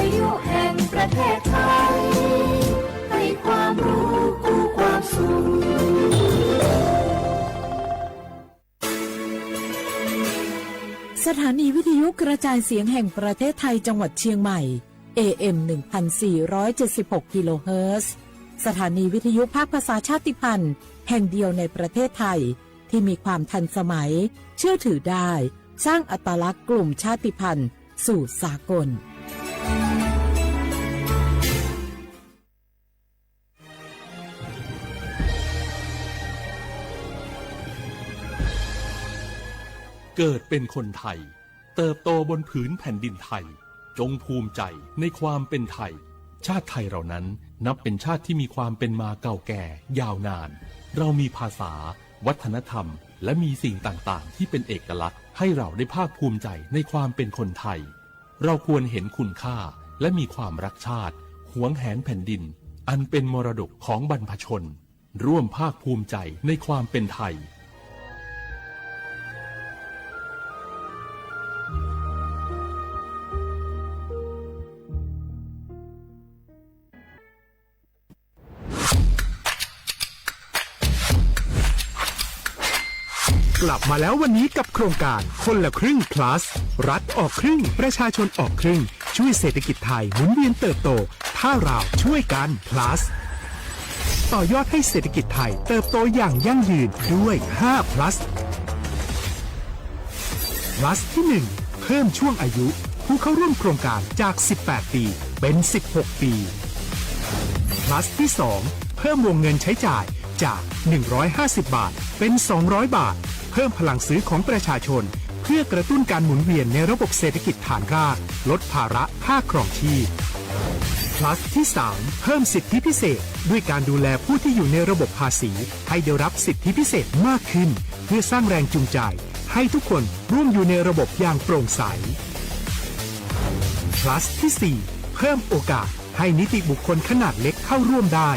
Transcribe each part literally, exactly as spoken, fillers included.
ทยุแห่งประเทศไทย ให้ความรู้คู่ความสุข สถานีวิทยุกระจายเสียงแห่งประเทศไทยจังหวัดเชียงใหม่ เอเอ็ม หนึ่งพันสี่ร้อยเจ็ดสิบหก กิโลเฮิรตซ์ สถานีวิทยุภาคภาษาชาติพันธุ์แห่งเดียวในประเทศไทย ที่มีความทันสมัย เชื่อถือได้ สร้างอัตลักษณ์กลุ่มชาติพันธุ์สู่สากล เกิดเป็นคนไทย เติบโตบนผืนแผ่นดินไทย จงภูมิใจในความเป็นไทย ชาติไทยเรานั้นนับเป็นชาติที่มีความเป็นมาเก่าแก่ยาวนาน เรามีภาษา วัฒนธรรม และมีสิ่งต่างๆ ที่เป็นเอกลักษณ์ ให้เราได้ภาคภูมิใจในความเป็นคนไทย เราควรเห็นคุณค่า และมีความรักชาติ หวงแหนแผ่นดิน อันเป็นมรดกของบรรพชน ร่วมภาคภูมิใจในความเป็นไทย กลับมาแล้ววันนี้กับโครงการคนละครึ่ง plus รัฐออกครึ่ง ประชาชนออกครึ่ง ช่วยเศรษฐกิจไทยหมุนเวียนเติบโต ถ้าเราช่วยกัน plus ต่อยอดให้เศรษฐกิจไทยเติบโตอย่างยั่งยืนด้วย ห้า plus plus ที่หนึ่ง เพิ่มช่วงอายุผู้เข้าร่วมโครงการจาก สิบแปด ปี เป็น สิบหก ปี plus ที่สอง เพิ่มวงเงินใช้จ่ายจาก หนึ่งร้อยห้าสิบ บาท เป็น สองร้อย บาท เพิ่มพลังซื้อของประชาชน เพื่อกระตุ้นการหมุนเวียนในระบบเศรษฐกิจฐานราก ลดภาระค่าครองชีพ plus ที่สาม เพิ่มสิทธิพิเศษ ด้วยการดูแลผู้ที่อยู่ในระบบภาษี ให้ได้รับสิทธิพิเศษมากขึ้น เพื่อสร้างแรงจูงใจ ให้ทุกคนร่วมอยู่ในระบบอย่างโปร่งใส plus ที่สี่ เพิ่มโอกาสให้นิติบุคคลขนาดเล็กเข้าร่วมได้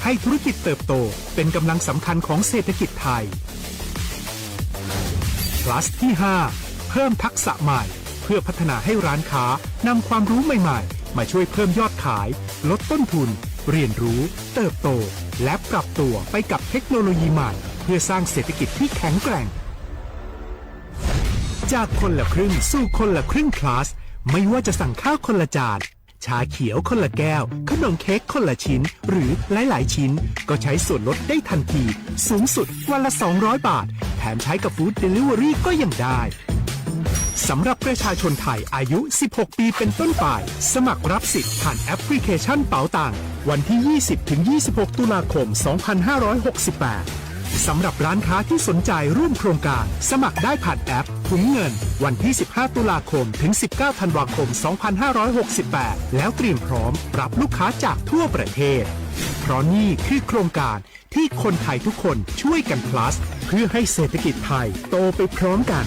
ให้ธุรกิจเติบโตเป็นกำลังสำคัญของเศรษฐกิจไทย plus ที่ห้า เพิ่มทักษะใหม่ เพื่อพัฒนาให้ร้านค้านำความรู้ใหม่ๆ มาช่วยเพิ่มยอดขาย ลดต้นทุน เรียนรู้ เติบโต และปรับตัวไปกับเทคโนโลยีใหม่ เพื่อสร้างเศรษฐกิจที่แข็งแกร่ง จากคนละครึ่งสู่คนละครึ่ง plus ไม่ว่าจะสั่งข้าวคนละจาน ชาเขียวคนละแก้ว ขนมเค้กคนละชิ้น หรือหลายๆ ชิ้น ก็ใช้ส่วนลดได้ทันที สูงสุดวันละ สองร้อย บาท แถมใช้กับ Food Delivery ก็ยังได้ สำหรับประชาชนไทยอายุ สิบหก ปีเป็นต้นไป สมัครรับสิทธิ์ผ่านแอปพลิเคชันเป๋าตัง วันที่ ยี่สิบ ถึง ยี่สิบหก ตุลาคม สองพันห้าร้อยหกสิบแปด สำหรับร้านค้าที่สนใจร่วมโครงการ สมัครได้ผ่านแอปถุงเงิน วันที่ สิบห้า ตุลาคม ถึง สิบเก้า ธันวาคม สองพันห้าร้อยหกสิบแปด แล้วเตรียมพร้อมรับลูกค้าจากทั่วประเทศ เพราะนี่คือโครงการที่คนไทยทุกคนช่วยกัน plus เพื่อให้เศรษฐกิจไทยโตไปพร้อมกัน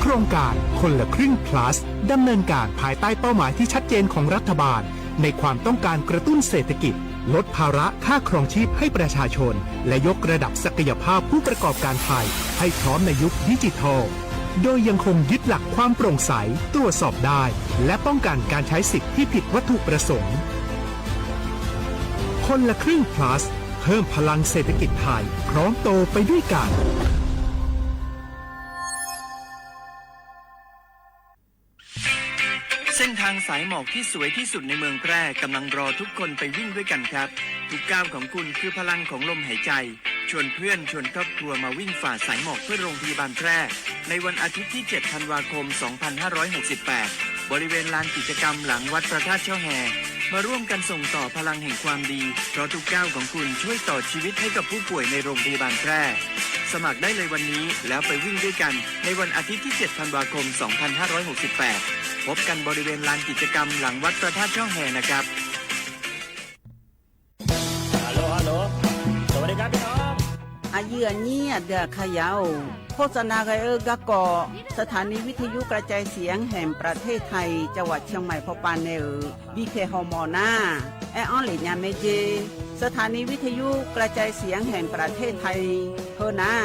โครงการคนละครึ่ง plus ดำเนินการภายใต้เป้าหมายที่ชัดเจนของรัฐบาล ในความต้องการกระตุ้นเศรษฐกิจ ลดภาระค่าครองชีพให้ประชาชน และยกระดับศักยภาพผู้ประกอบการไทยให้พร้อมในยุคดิจิทัล โดยยังคงยึดหลักความโปร่งใส ตรวจสอบได้ และป้องกันการใช้สิทธิ์ที่ผิดวัตถุประสงค์ คนละครึ่ง plus เพิ่มพลังเศรษฐกิจไทย พร้อมโตไปด้วยกัน เส้นทางสายหมอกที่สวยที่สุดในเมืองแพร่กำลังรอทุกคนไปวิ่งด้วยกันครับ ทุกก้าวของคุณคือพลังของลมหายใจ ชวนเพื่อนชวนครอบครัวมาวิ่งฝ่าสายหมอกเพื่อโรงพยาบาลแพร่ ในวันอาทิตย์ที่ เจ็ด ธันวาคม สองพันห้าร้อยหกสิบแปด บริเวณลานกิจกรรมหลังวัดพระธาตุช่อแฮ มาร่วมกันส่งต่อพลังแห่งความดี เพราะทุกก้าวของคุณช่วยต่อชีวิตให้กับผู้ป่วยในโรงพยาบาลแพร่ สมัครได้เลยวันนี้ แล้วไปวิ่งด้วยกัน ในวันอาทิตย์ที่ เจ็ด ธันวาคม สองพันห้าร้อยหกสิบแปด พบกันบริเวณลานกิจกรรมหลังวัดพระธาตุช่อแฮนะครับ Hello, hello. สวัสดีครับพี่น้อง Aqyuif aqnyir aqdui aqkaqyaq-or, โฆษณา ghae-eu garkawv สถานีวิทยุกระจายเสียงแห่งประเทศไทย จังหวัดเชียงใหม่ pawpav nae-euq bipyaeq hawmawf nar, aer-anr lef nya mae jer. สถานีวิทยุกระจายเสียงแห่งประเทศไทย heu nar,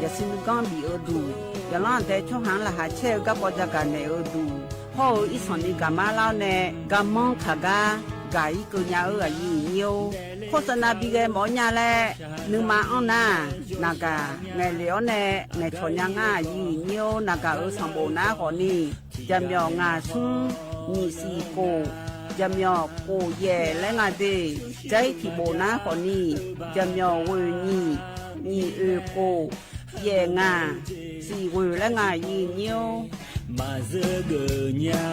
yaqsui nuiganr bif-eu duq, yaqlanr aqdae tsawrhaq-anr laqkhaq caer-eu garkawv jagaq naeq-eu duq, hawr-eu irsanq ni gaqmar lar-awr nae, garmanr kaq gar gaq-ir keuv nya-eu aqyuif aqnyir-or, khoersav nav bi ghae mawf-awr nya laer nuima anr nar, naqgaq ngaeqlef-awr nae ngaeqcawq nya ngar aqyuif aqnyir-or, naqgaq-euq sanqbof nar khawfni, jaqmyawf ngaq smr nyiq siq kof, jaqmyawf kof yaef laer nga de, jar-ir tiqbof nar khawfni, jaqmyawf ghoeq nyiq, nyiq oeq kof, yaef ngaq, siq ghoeq laer nga aqyuif aqnyir-or. Maqzeur geuf nya.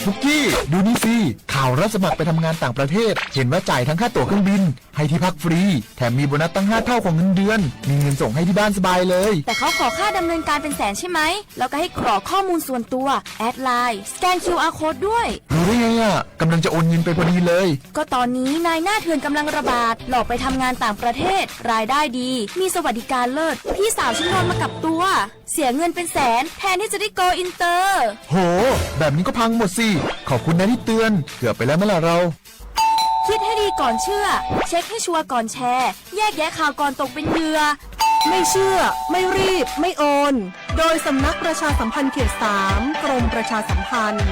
ปุกกี้ ดูนี่สิ ข่าวรับสมัครไปทำงานต่างประเทศ เห็นว่าจ่ายทั้งค่าตั๋วเครื่องบิน ให้ที่พักฟรี แถมมีโบนัสตั้งห้าเท่าของเงินเดือน มีเงินส่งให้ที่บ้านสบายเลย แต่เขาขอค่าดำเนินการเป็นแสนใช่ไหม แล้วก็ให้กรอกข้อมูลส่วนตัว แอดไลน์ สแกน คิวอาร์ โค้ดด้วย รู้ได้ไงอะ กำลังจะโอนเงินไปพอดีเลย ก็ตอนนี้นายหน้าเถื่อนกำลังระบาด หลอกไปทำงานต่างประเทศ รายได้ดี มีสวัสดิการเลิศ พี่สาวฉันโดนมากับตัว เสียเงินเป็นแสน แทนที่จะได้โกลอินเตอร์ โห แบบนี้ก็พังหมดสิ ขอบคุณนะที่เตือน เกือบไปแล้วไหมล่ะเรา คิดให้ดีก่อนเชื่อ เช็คให้ชัวร์ก่อนแชร์ แยกแยะข่าวก่อนตกเป็นเหยื่อ ไม่เชื่อ ไม่รีบ ไม่โอน โดยสำนักประชาสัมพันธ์เขตสาม กรมประชาสัมพันธ์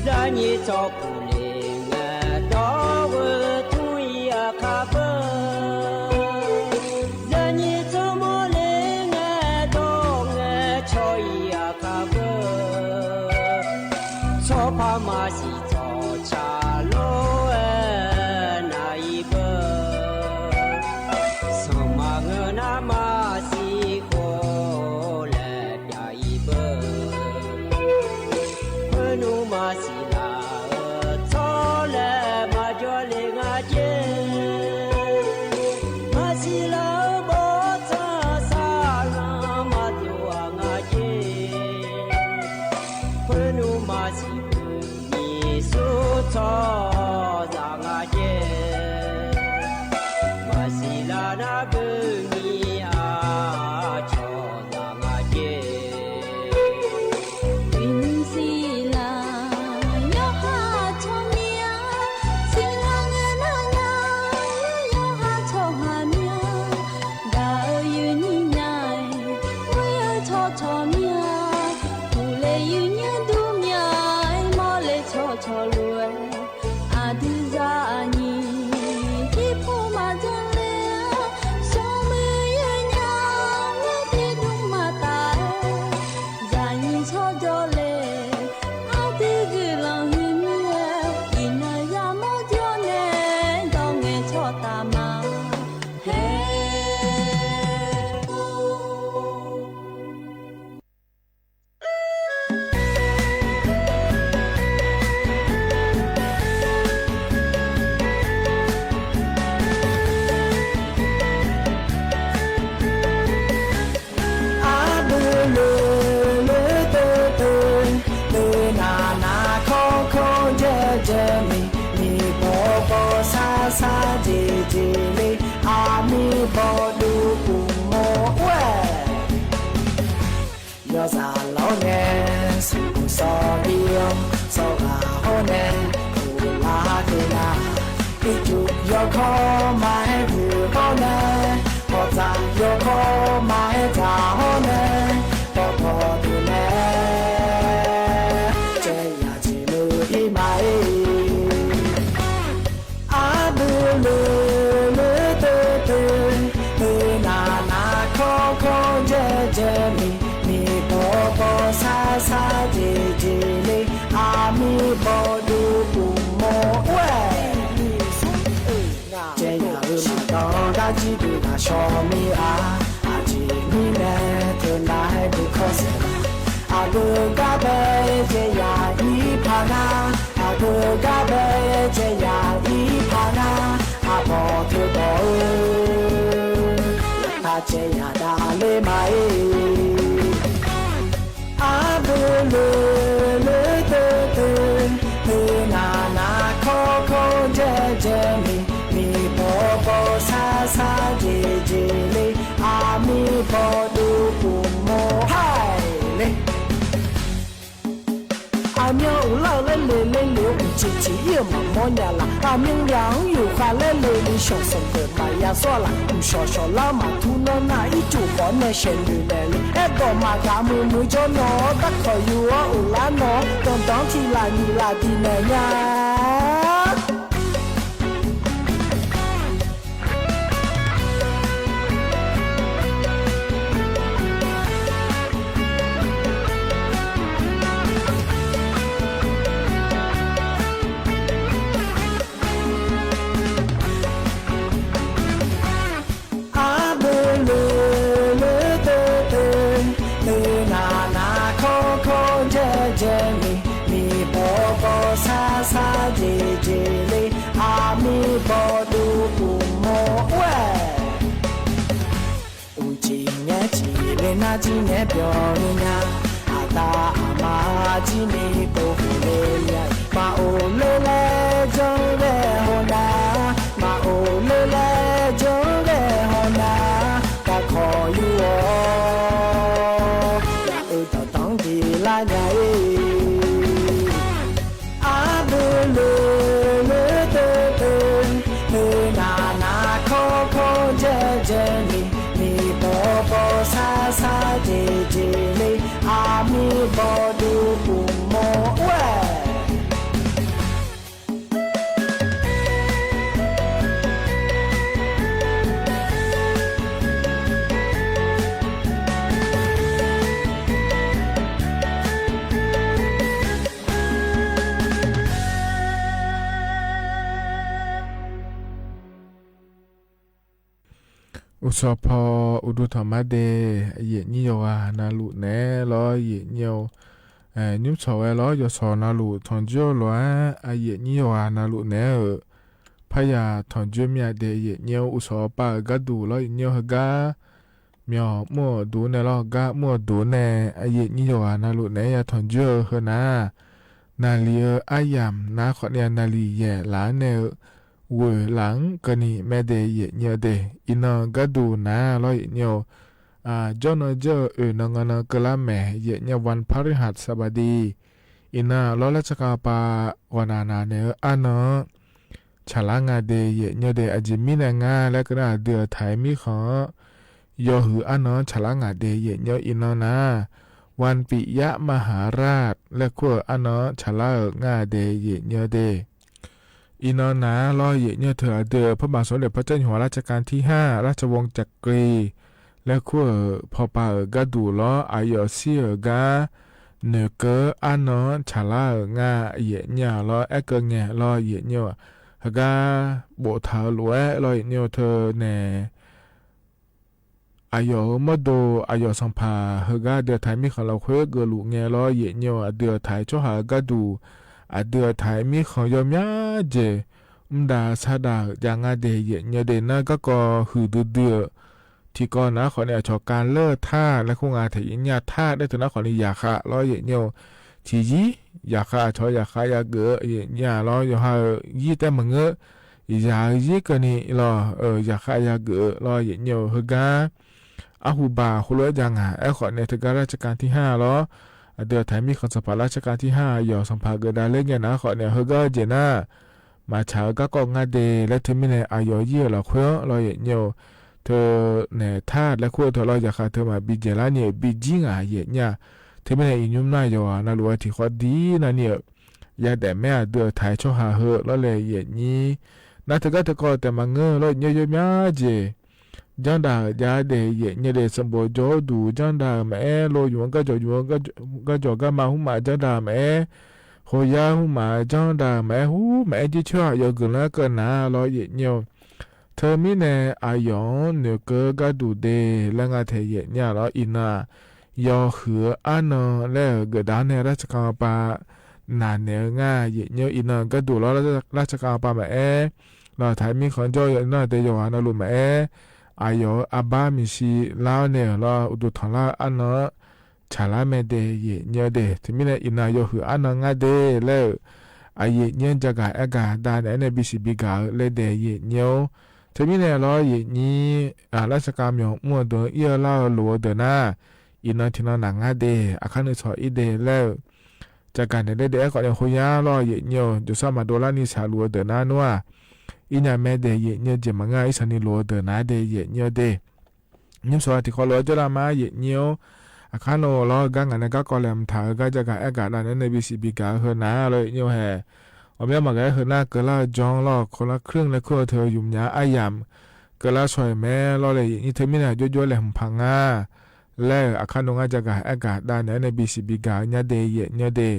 Zaqnyiq tsawrkuf le ngae dawr-eu tmr-ir aqkar beu. Zaqnyiq tsawrmawr le ngae dawr ngae cawq-ir aqkar beu. Tsawrpar maqsiq tsawrca lor-aer nav-ir beu. Sanqma ngeur nar maqsiq khof laer pyav-ir beu. Khoernmr maqsiq laf-eu tsawrlaer maqjawr le nga jer. Maqsiq laf-eu bawrtsanr saqlanr maqdov-aq nga jer. Khoernmr maqsiq beu nyiq sur tsawrhaqzaq nga jer. Maqsiq laf nar beu nyiq-aq tsawrhaqzaq nga jer. Uiqnymr siqlar yawqha tsawrmir-a, siqlar ngae nar nya-eu yawqha tsawrhaq mir-a, gaq-eu yuifnyir nya-aer, ghoer-eu tsawrcawq mir-a, uqle yuifnyir dur mya-aer, mawrle tsawrcawq lof-aer, aqdui zaqnyiq jirpov maqjanr ler-a, smrmuiq yawnya-aer tiqdmr maqtaf-aer, zaqnyiq tsawrjawr le, aqdui guiqlanq huiq mir-aer, iqnan yamawr jawr nae dawr ngae tsawrtaf ma. Haer. Aqdui loeq loeq teu teu, teu naq naq kawr kawr jaer jaer ni, miqbawq bawq sar sar jeq jeq le, aqmiq bawq duq uqmov ur-aer. Yawzaq lawr nae sanqbof sawr-ir-awr, sawrghaq hawr nae uqlar deuq nar, ircuf yawkawr maqaer guiq hawr nae, pawqtsaq yawkawr maqaer dzaq hawr nae, pawqpawq deuq nae caev yaq jeq muiq-ir ma-ir. Aqdui loeq loeq teu teu, teu naq naq kawr kawr jaer jaer ni, miqbawq bawq sar sar jeq jeq le, aqmiq bawq duq uqmov ur-aer. Caev yaq-eu maqdawr gar jir deuq ghaq shawr mir-a, aqjeq mirnae teunav-aer deuq kawr saef-a. Aqgeu gar bae caev yaq-ir paq ngar, aqgeu gar bae caev yaq-ir paq ngar, aqbawq teu bawq-eu laftav caev yaq dav ler ma-ir. Aqdui loeq loeq teu teu, teu naq naq kawr kawr jaer jaer ni, miqbawq bawq sar sar jeq jeq le, aqmiq bawq duq uqmov ur-aer le. Aqmyan uqlar-eu laer le le le-eu uqcif cif ir-euq maqmawr nya laf. Aqmyan yaq-anr yufkhav laer le le shawq sanqbof maqya sawr laf. Mqshawq shawq lar maqtur nanr nar ircuf khawf nae shaeqnoeq naeq le. Aerdawq maqgaq muiq muiq jawr nawq-awr darkawq yuf-awr uqlar nawq-awr danqdanq-anr tiq laf nyiq laf diq naeq nya. Arbeu le le te te, le naq naq kawr kawr jae jae ni, miq bawq bawq sar sar jeq jeq le, aqmir bawduv uqmov ur-aer. Uqcif nyaer cif le nar jir nyaer byawq ni nya. Aqda aqma jir ni povhuq le nya. Maqoq le laer janr ghae haw nar, maqoq le laer janr ghae haw nar, darkawq yuf-awr, yaq-eu danqdanq-anr diq lar nya-ir. Arbeu le le te te, le naq naq kawr kawr jae jae ni, miq bawq bawq sar sar jeq jeq le, aqmir bawduv uqmov ur-aer. Uqsawq paw uqduq tanqma de, aqyuif aqnyir yawqghaq navluf naeq-aer lawr, aqyuif aqnyir-eu, nymr tsawq ghae lawr, yawqsawq navluf tanqjoer-eu lof-aer aqyuif aqnyir yawqghaq navluf naeq-aer-euq, parya tanqjoer mir-a de, aqyuif aqnyir-eu uqsawq pav-euq gharduq lawr, aqyuif aqnyir-eu heugar myawq mr-euq duq nae lawr, heugar mr-euq duq nae, aqyuif aqnyir yawqghaq navluf naeq-aer ya tanqjoer-eu heu nar, naqliq-eu aryamq nar khawf ni-a naqliq yaeq laf-anr nae-eu ghoeq laf-anr keuvni mae de, aqyuif aqnyir-eu de. Iqnan gharduq nar lawr, aqyuif aqnyir-eu, jawrnan jawr-eu oeq nan nga nan keuvlar maeq, aqyuif aqnyir-eu วันพฤหัสบดี. Iqnan lawr, lartsaqkhav pav ghawqnaq naq naeq-eu arnan-anr tsaqlar nga de, aqyuif aqnyir-eu de. Aqjeq mirnae nga laer keuv nar, aqdui aqtaq-aer mirkhanq-anr yawhuiq arnan-anr tsaqlar ngaq de, aqyuif aqnyir-eu. Iqnan nar, วันปิยมหาราช laer kur-euq arnan-anr tsaqlar-euq nga de, aqyuif aqnyir-eu de. Iqnan nar lawr, aqyuif aqnyir-eu, teu aqdui-euq พระบาทสมเด็จพระเจ้าอยู่หัวรัชกาลที่ห้า ราชวงศ์จักรี laer kur-euq paw pav-euq gharduq lawr, aqyawf shir-euq gar noeqkeuv-eu arnan-anr tsaqlar-euq nga, aqyuif aqnyir-a lawr, aerkeuv ngae lawr, aqyuif aqnyir-eu, heugar boftaq-eu lof-aer lawr, aqyuif aqnyir-eu, teu nae aqyawf-euq mawrdo, aqyawf sanqpaq heugar aqdui aqtaq-aer mirkhanq lafkhoer geufluf ngae lawr, aqyuif aqnyir-eu, aqdui aqtaq-aer tsawrhaq-euq gharduq, aqdui aqtaq-aer mirkhanq yawmyar jeq mr dav sar dav-euq jav nga de, aqyuif aqnyir-eu de. Nar garkawv huiqdui dui-euq tiqkawv nar khawf ni, aqcawq kavleur-eu tar laer kur nga, aqtaq aqyuif aqnyir-a, tar laer teu nar khawf ni yaqkhav lawr, aqyuif aqnyir-eu. Tiqzir yaqkhav, aqcawq yaqkhav yageuf-eu, aqyuif aqnyir-a lawr, yawqha-euq zir taef maqngeur, yaq-eu zir keuvni lawr, yaqkhav yageuf-eu lawr, aqyuif aqnyir-eu. Heugar arhuba heulof-aer jav ngaq aerkhawf nae, teugar รัชกาลที่ห้า lawr, aqdui aqtaq-aer mirkhanq sanqpaq รัชกาลที่ห้า aqyawf sanqpaq geufdav ler ngae nar khawf nae, heugar-eu jeq nar maqtsaq-eu garkawv nga de laer, teumirnae aqyawf ir-euq lafkhoer-anr lawr, aqyuif aqnyir-eu, teu naeq tar laer kur-eu teu lawr, yaqkhav teu maqbi dzaeqlar ni-euq bijir ngaq, aqyuif aqnyir-a. Teumirnae iqnymr nar yawqghaq navluf-eu tiqkhawv dir navni-euq yadaef maer, aqdui aqtaq-aer tsawrhaq heu lawr laer, aqyuif aqnyir. Nar teugar teukawv taef maqngeur lawr, aqyuif aqnyir, yawmyar jeq janrdav-euq jav de, aqyuif aqnyir de. Sanqbof jawr-eu duq janrdav-euq maqaer, lo yumq-anr garjawq yumq-eu garjawq garma hmqmaq janrdav-euq maqaer, khoyar hmqmaq janrdav-euq maqaer, hmq maqaer, jircoer-aq yawgeuf lanr-aer keuv nar lawr, aqyuif aqnyir-eu. Teumirnae aqyawf-anr noeqkeuv-eu gharduq de laer nga tae, aqyuif aqnyir-a lawr. Iqnan-aq, yawhuiq-eu arnan laer-euq geufdav-anr nae รัชกาลที่ห้า naq naeq-eu nga, aqyuif aqnyir-eu. Iqnan gharduq lawr, รัชกาลที่ห้า maqaer, lawr, aqtaq-aer mirkhanq jawr-eu yawqnan de, yawqghaq navluf maqaer, aqyawf-euq arbar maeqshi lar-awr nae-euq lawr, uqduq tanqlar-eu arnan-anr tsaqlar mae de, aqyuif aqnyir-eu de. Teumirnae iqnan yawhuiq arnan ngar de laer-euq, aqyuif aqnyir-anr jagaq aer gaq dav naeq-aer nae bisiq bigaq-eu laer de, aqyuif aqnyir-or. Teumirnae lawr, aqyuif aqnyir, ราชกาลที่ห้า myawq mr-eu deuq-anr ir-eu lar-eu loq-eu deuq nar, iqnan tiqnan naq ngar de, aqkar nuisawq ir de laer-euq jagaq naeq daef-aer khawf nae khoyar lawr, yaefnyir-eu jawrsar maqdov larni shaqluf-eu deuq nar nmr-aq, irnya mae dae yaefnyir-eu jeq maqngeur-a, irsanq ni lof-eu deuq nar dae yaefnyir-eu de. Nymrshawq-aq tiqkhawf lof-aer jawrlar ma yaefnyir-or. Aqkar nawq-eu lawr-eu gar ngaq nae garkawv laeqhmq taq-eu gar jagaq aergaq dav naeq-aer nae bisiq biga-eu heu nar lawr yaefnyir-eu hae. Ghawqmyanr maqghae-aer heu nar keuvlar-eu janr lawr, keuvlar keurir nae kur-eu teu yumq nya-eu aryamq keuvlar shaw-iq mae lawr le yaefnyir teumirnae aqjox jov-aer laeqhmq paq nga laer-euq aqkar nawq-eu gar jagaq aergaq dav naeq-aer nae bisiq biga-eu nya de yaefnyir-eu de.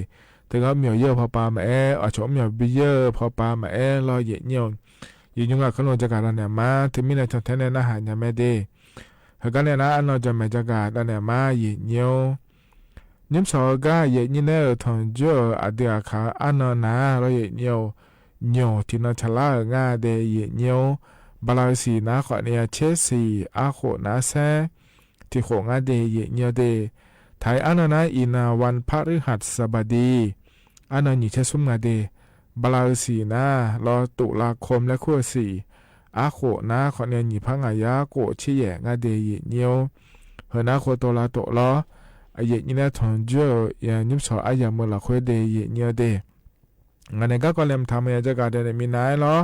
Teugar mr myawq yaer-eu pawpav maqaer, aqcawq mr myawq bi yaer-eu pawpav maqaer lawr yaefnyir-eu. Yaefnyir-eu aqkar nawq-eu jagaq dav naeq ma teumirnae cantae nae narhaq nya mae de. Heugar nae nar arnan jamaeq jagaq dav naeq ma yaefnyir-or. Nymrshawq-eu gar yaefnyir nae-euq tanqjoer-euq aqdui aqkaq-eu arnan nar lawr yaefnyir-eu. Nymq tiqnan tsaqlar-euq nga de yaefnyir-or. Bala-eu siq nar khawf nae ya caer siq arkhof nar saer tiqkhof nga de yaefnyir-eu de. Taq-iq arnan nar iqnan วันพฤหัสบดี arnan nyiq caer smr nga de. Bala-eu siq nar lawr ตุลาคม laer kur-eu siq arkhof nar khawf nae nyiq par ngaq yar khof tser yaef nga de yaefnyir-or. Heu nar khof tov lar tof lawr, yaefnyir nae tanqjoer-euq nymrshawq aryamq-eu lafkhoer de yaefnyir-eu de. Ngaq nae garkawv laeqhmq taq maqya jagaq dav naeq minav-aer lawr,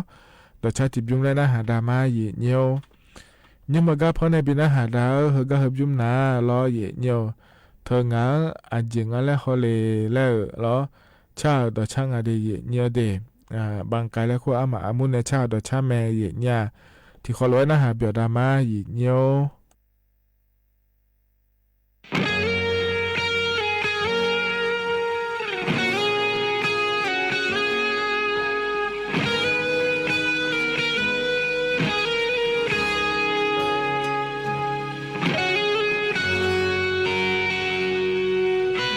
dawqcar tiqbymr laer narhaq dav ma yaefnyir-or. Nymr-eu gar par nae bi narhaq dav-eu heugar heubymr nar lawr yaefnyir-eu. Teu ngaq-anr aqjeq nga laer hawle laer-euq lawr, car-euq dawqcar nga de yaefnyir-eu de. Banqkhaeq laer kur armaf armur nae car-euq dawqcar mae yaefnyir-a. Tiqkhawf lof-aer narhaq byawq dav ma yaefnyir-or.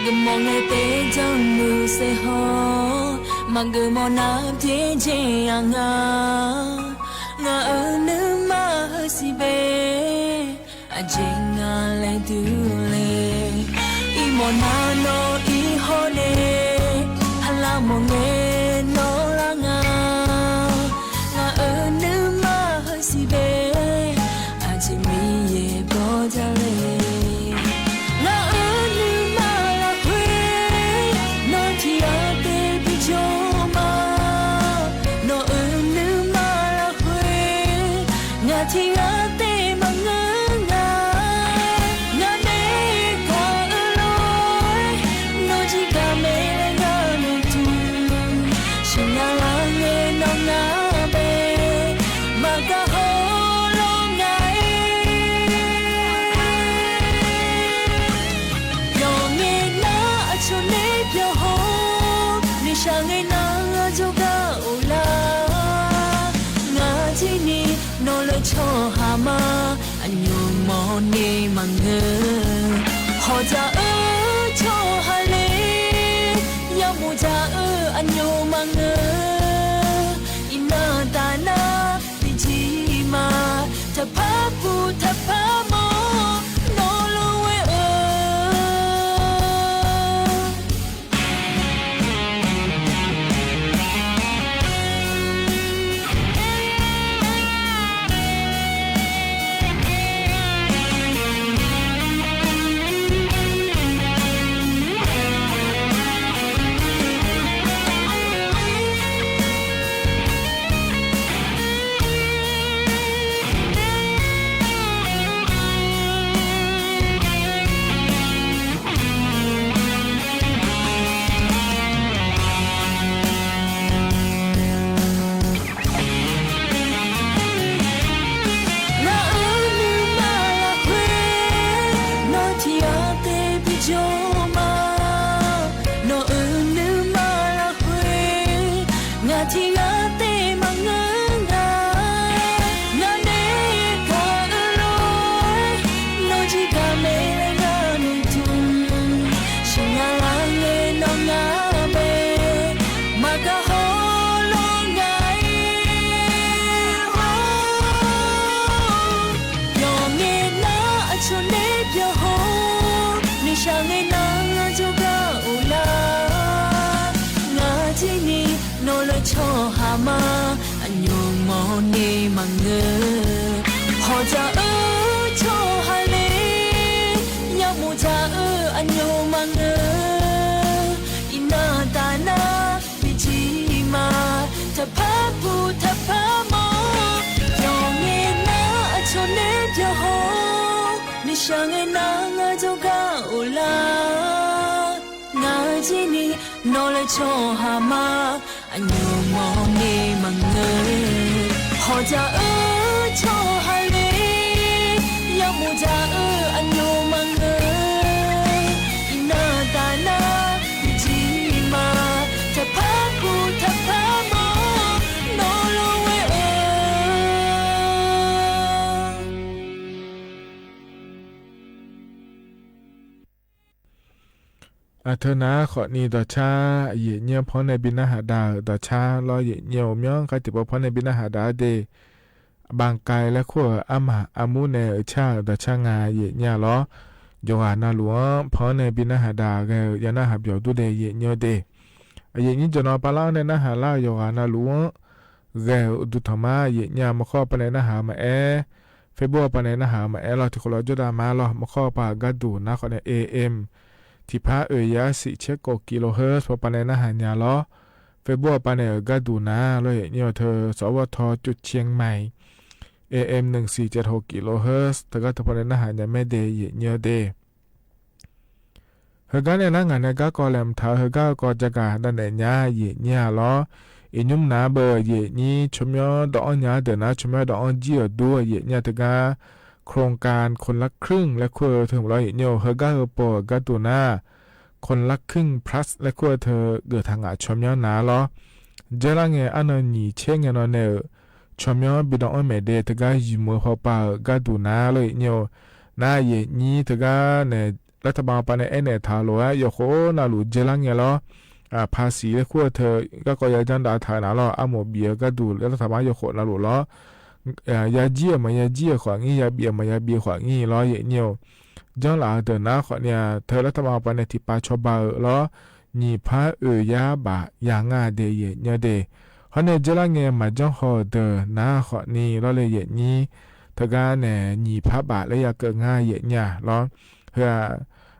Geufmawf ngae taef-aer janrluf saef haw, maqgeuf mawf nar byaerdzae-a nga. Ngaq-euq nuima heusiq bae, aqjeq nga laer durle. Iqmawf nar nawr ir hawr nae, aqlaf mawf ngae nawr lar nga. Ngaq-euq nuima heusiq bae, aqjeq Miqyaer bawr jale. Ngaq-euq nuima lafkhoer nawr tiq ghaq taef bijawr ma. Nawq-euq nuima lafkhoer ngaq tiq ghaq taef maqngeur nga. Ngaq nae gaq-eu lof-aer nawr jir gaq mae laer ngar noeqtmq. Sheuqnya lar ngae nawr ngar bae maqgaq haw lawr nga-aer. Yawf ngae nar aqcawq nae byaqhaw, noeqshaq ngae nar jawrgar of lar. Ngaq jir ni nawq laer tsawrhaq ma, aqnymr mawr nae maqngeur. Hawq dzaq-eu tsawrhaq le, yamuiq dzaq-eu aqnymr maqngeur. Iqnan taf nar tiqjir ma, taqpar puq taqpar mawr nawr lof-aer-eu. Ngaq-euq nuima lafkhoer nawr tiq ghaq taef bijawr ma. Nawq-euq nuima lafkhoer ngaq tiq ghaq taef maqngeur nga. Ngaq nae gaq-eu lof-aer nawr jir gaq mae laer ngar noeqtmq. Sheuqnya lar ngae nawr ngar bae maqgaq haw lawr nga-aer. Yawf ngae nar aqcawq nae byaqhaw, noeqshaq ngae nar jawrgar of lar. Ngaq jir ni nawq laer tsawrhaq ma, aqnymr mawr nae maqngeur. Hawq dzaq-eu tsawrhaq le, yamuiq dzaq-eu aqnymr maqngeur. Iqnan Jir ni nawq laer tsawrhaq ma, aqnymr mawrni maqngeur. Hawqjaq-eu tsawrhaq le, yawmuiq jaq-eu aqnymr maqngeur. Iqnan taf nar jir ma, taqpar kuq taqpar mawr, nawq lof ghae-eu. Aqteu nar khawfni dawqcar, aqyuif aqnyir-anr panr nae bi narhaq dav-euq dawqcar lawr, aqyuif aqnyir-euq myanr kar tiqpov panr nae bi narhaq dav-ar de. Baqkai laer kur-euq armaf armur nae euqcar-euq dawqcar nga, aqyuif aqnyir-a lawr. Yawqghaq navluf-anr panr nae bi narhaq dav ghae-eu ya narhaq byawq dur de, aqyuif aqnyir-eu de. Aqyuif aqnyir jawqnan parlar-anr nae narhaq lar-eu yawqghaq navluf-anr ghae-euq uqduq tanqma, aqyuif aqnyir-a maqkhawr paq nae narhaq-eu maqaer, Facebook paq nae narhaq-eu maqaer lawr, tiqkhof lawr jawrdav ma lawr. Maqkhawr paq gharduq nar khawfni A M tiqpar oeq yar siq tser kof kilohertz paq nae narhaq nya lawr. Facebook paq nae-euq gharduq nar lawr, aqyuif aqnyir-eu teu sawr vawr taw cov ciang mai A M nyiq siq caev taq kilohertz teugar teu paq nae narhaq nya mae de, aqyuif aqnyir-eu de. Heugar nae nar ngaq nae garkawv laeqhmq taq-eu heugar-eu kawv jagaq davnaeq nya, aqyuif aqnyir-a lawr. Iqnymr nav beu aqyuif aqnyir tsawrmyanr dawv-anr nya-ar deuq nar tsawrmyanr dawv-anr jir-euq dur, aqyuif aqnyir-a teugar โครงการคนละครึ่ง laer kur-eu teu lawr, aqyuif aqnyir-eu heugar heu pov-euq gharduq nar คนละครึ่ง plus laer kur-eu teu geuf taq ngaq tsawrmyanr nar lawr. Dzaerlar ngae arnan nyiq tser ngae nan nae-euq tsawrmyanr bi dawv-anr maeq de teugar yumq-eu hawpav-euq gharduq nar lawr, aqyuif aqnyir-eu. Nar aqyuif aqnyir teugar nae รัฐบาล paq nae aernaeq taq-eu lof-aer yawqkhof navluf dzaerlar ngae lawr. Paqsiq laer kur-eu teu garkawv ya janr dav taq-eu nar lawr, armof bif-eu gharduq รัฐบาล yawqkhof navluf lawr. Yajir-euq maqya jir-euq khawf ngir, yabif-euq maqya bif-eu khawf ngir lawr, aqyuif aqnyir-eu. Janrlaf-eu deuq nar khawfni-a teu รัฐบาล paq nae tiqpav cawba-eu lawr. Nyiq par oeq yar baf ya ngar de, aqyuif aqnyir-eu de. Hawr nae dzaerlar ngae maqjanr haw-euq deuq nar khawfni lawr le, aqyuif aqnyir teugar nae nyiq par baf laer ya keuv ngar, aqyuif aqnyir-a lawr. Heu-aq,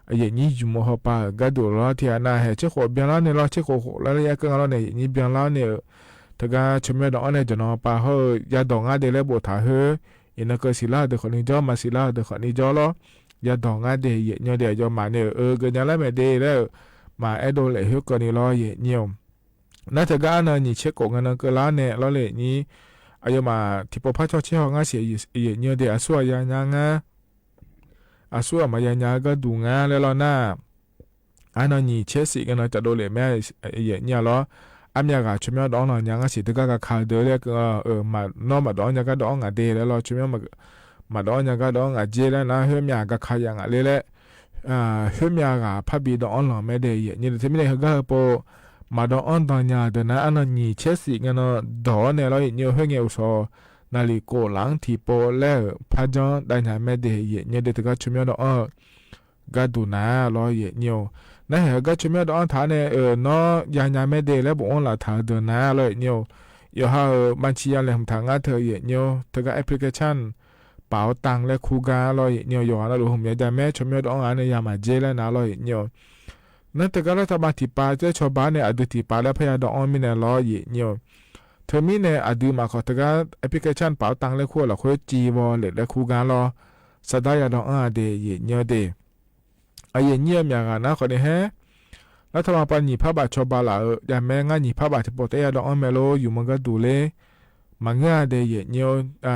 aqyuif aqnyir yumq-eu hawpav-euq gharduq lawr, tiqghaq nav haeq tser khof byanlar nae lawr, tser khof khof laer ya keuv nga lawr nae, aqyuif aqnyir byanlar nae-euq teugar tsawrmyanr dawv-anr nae jawqnan pav hawr-eu yadawq ngar de laer boftaq khoer, iqnan keuv siqlar-euq deuq khawfni jawr, maqsiqlar-euq deuq khawfni jawr lawr. Yadawq ngar de, aqyuif aqnyir-eu de. Aqyawfmaf nae-euq eu geuf nya lar mae de laer-euq maqaer dovlaef khoerkeuvni lawr, aqyuif aqnyir-eu. Nar teugar arnan nyiq tser kof ngae nan keuvlar nae lawr le, aqyuif aqnyir. Aqyawfmaf tiqpov par cawr tser haw ngar siq, aqyuif aqnyir-eu de. Aqsur aqya nya ngar, aqsur aqma ya nya-eu gharduq ngar laer lawr nar, arnan nyiq tser siq ngae nan caf dovlef mae, aqyuif aqnyir-a lawr. Armyav ghaq tsawrmyanr dawv-anr lan nya ngar siq, teugar gaka-eu deuq laer keuv-eu, nawr maqdawv-anr nya gar dawv-anr ngaq de laer lawr, tsawrmyanr maqdawv-anr nya gar dawv-anr ngaq jer laer nar, khoermyav gaka ya ngaq ler laer, khoermyav ghaq parbi dawv-anr lan mae de, aqyuif aqnyir-eu. Teumirnae heugar heupov maqdawv-anr dan nya-eu deuq nar, arnan nyiq tser siq ngae nan dawq-awr nae lawr, aqyuif aqnyir-eu. Khoerngae uqshawq naqliq kof laf-anr tiqpov laer-euq par janr dav nya mae de, aqyuif aqnyir-eu de. Teugar tsawrmyanr dawv-anr-eu gharduq nar lawr, aqyuif aqnyir-eu. Nar haeq heugar tsawrmyanr dawv-anr taq-ar nae-euq nawr ya nya mae de laer bofanr laf taq-eu deuq nar lawr, aqyuif aqnyir-eu. Yawqha-euq maqciv ya laeqhmq taq ngar teu, aqyuif aqnyir-eu. Teugar application เป๋าตัง laer kur gar lawr, aqyuif aqnyir-eu. Yawqha navluf hmq ya jav mae, tsawrmyanr dawv-anr ghaq nae ya maqjer laer nar lawr, aqyuif aqnyir-eu. Nar teugar รัฐบาล tiqpav taer cawba nae aqdui tiqpav laer parya dawv-anr mirnae lawr, aqyuif aqnyir-eu. Teumirnae aqduimaf khawf teugar application เป๋าตัง laer kur-eu lafkhoer civ vawleq laer kur gar lawr, sardar ya dawv-anr-a de, aqyuif aqnyir-eu de. Aqyuif aqnyir-eu myaq ghaq nar khawfni haer, รัฐบาล pav nyiq par baf cawba laf-euq javmaer ngar nyiq par baf tiqpov taer ya dawv-anr mae lor, yumq-eu gharduq ler maqngeur-a de, aqyuif aqnyir-eu.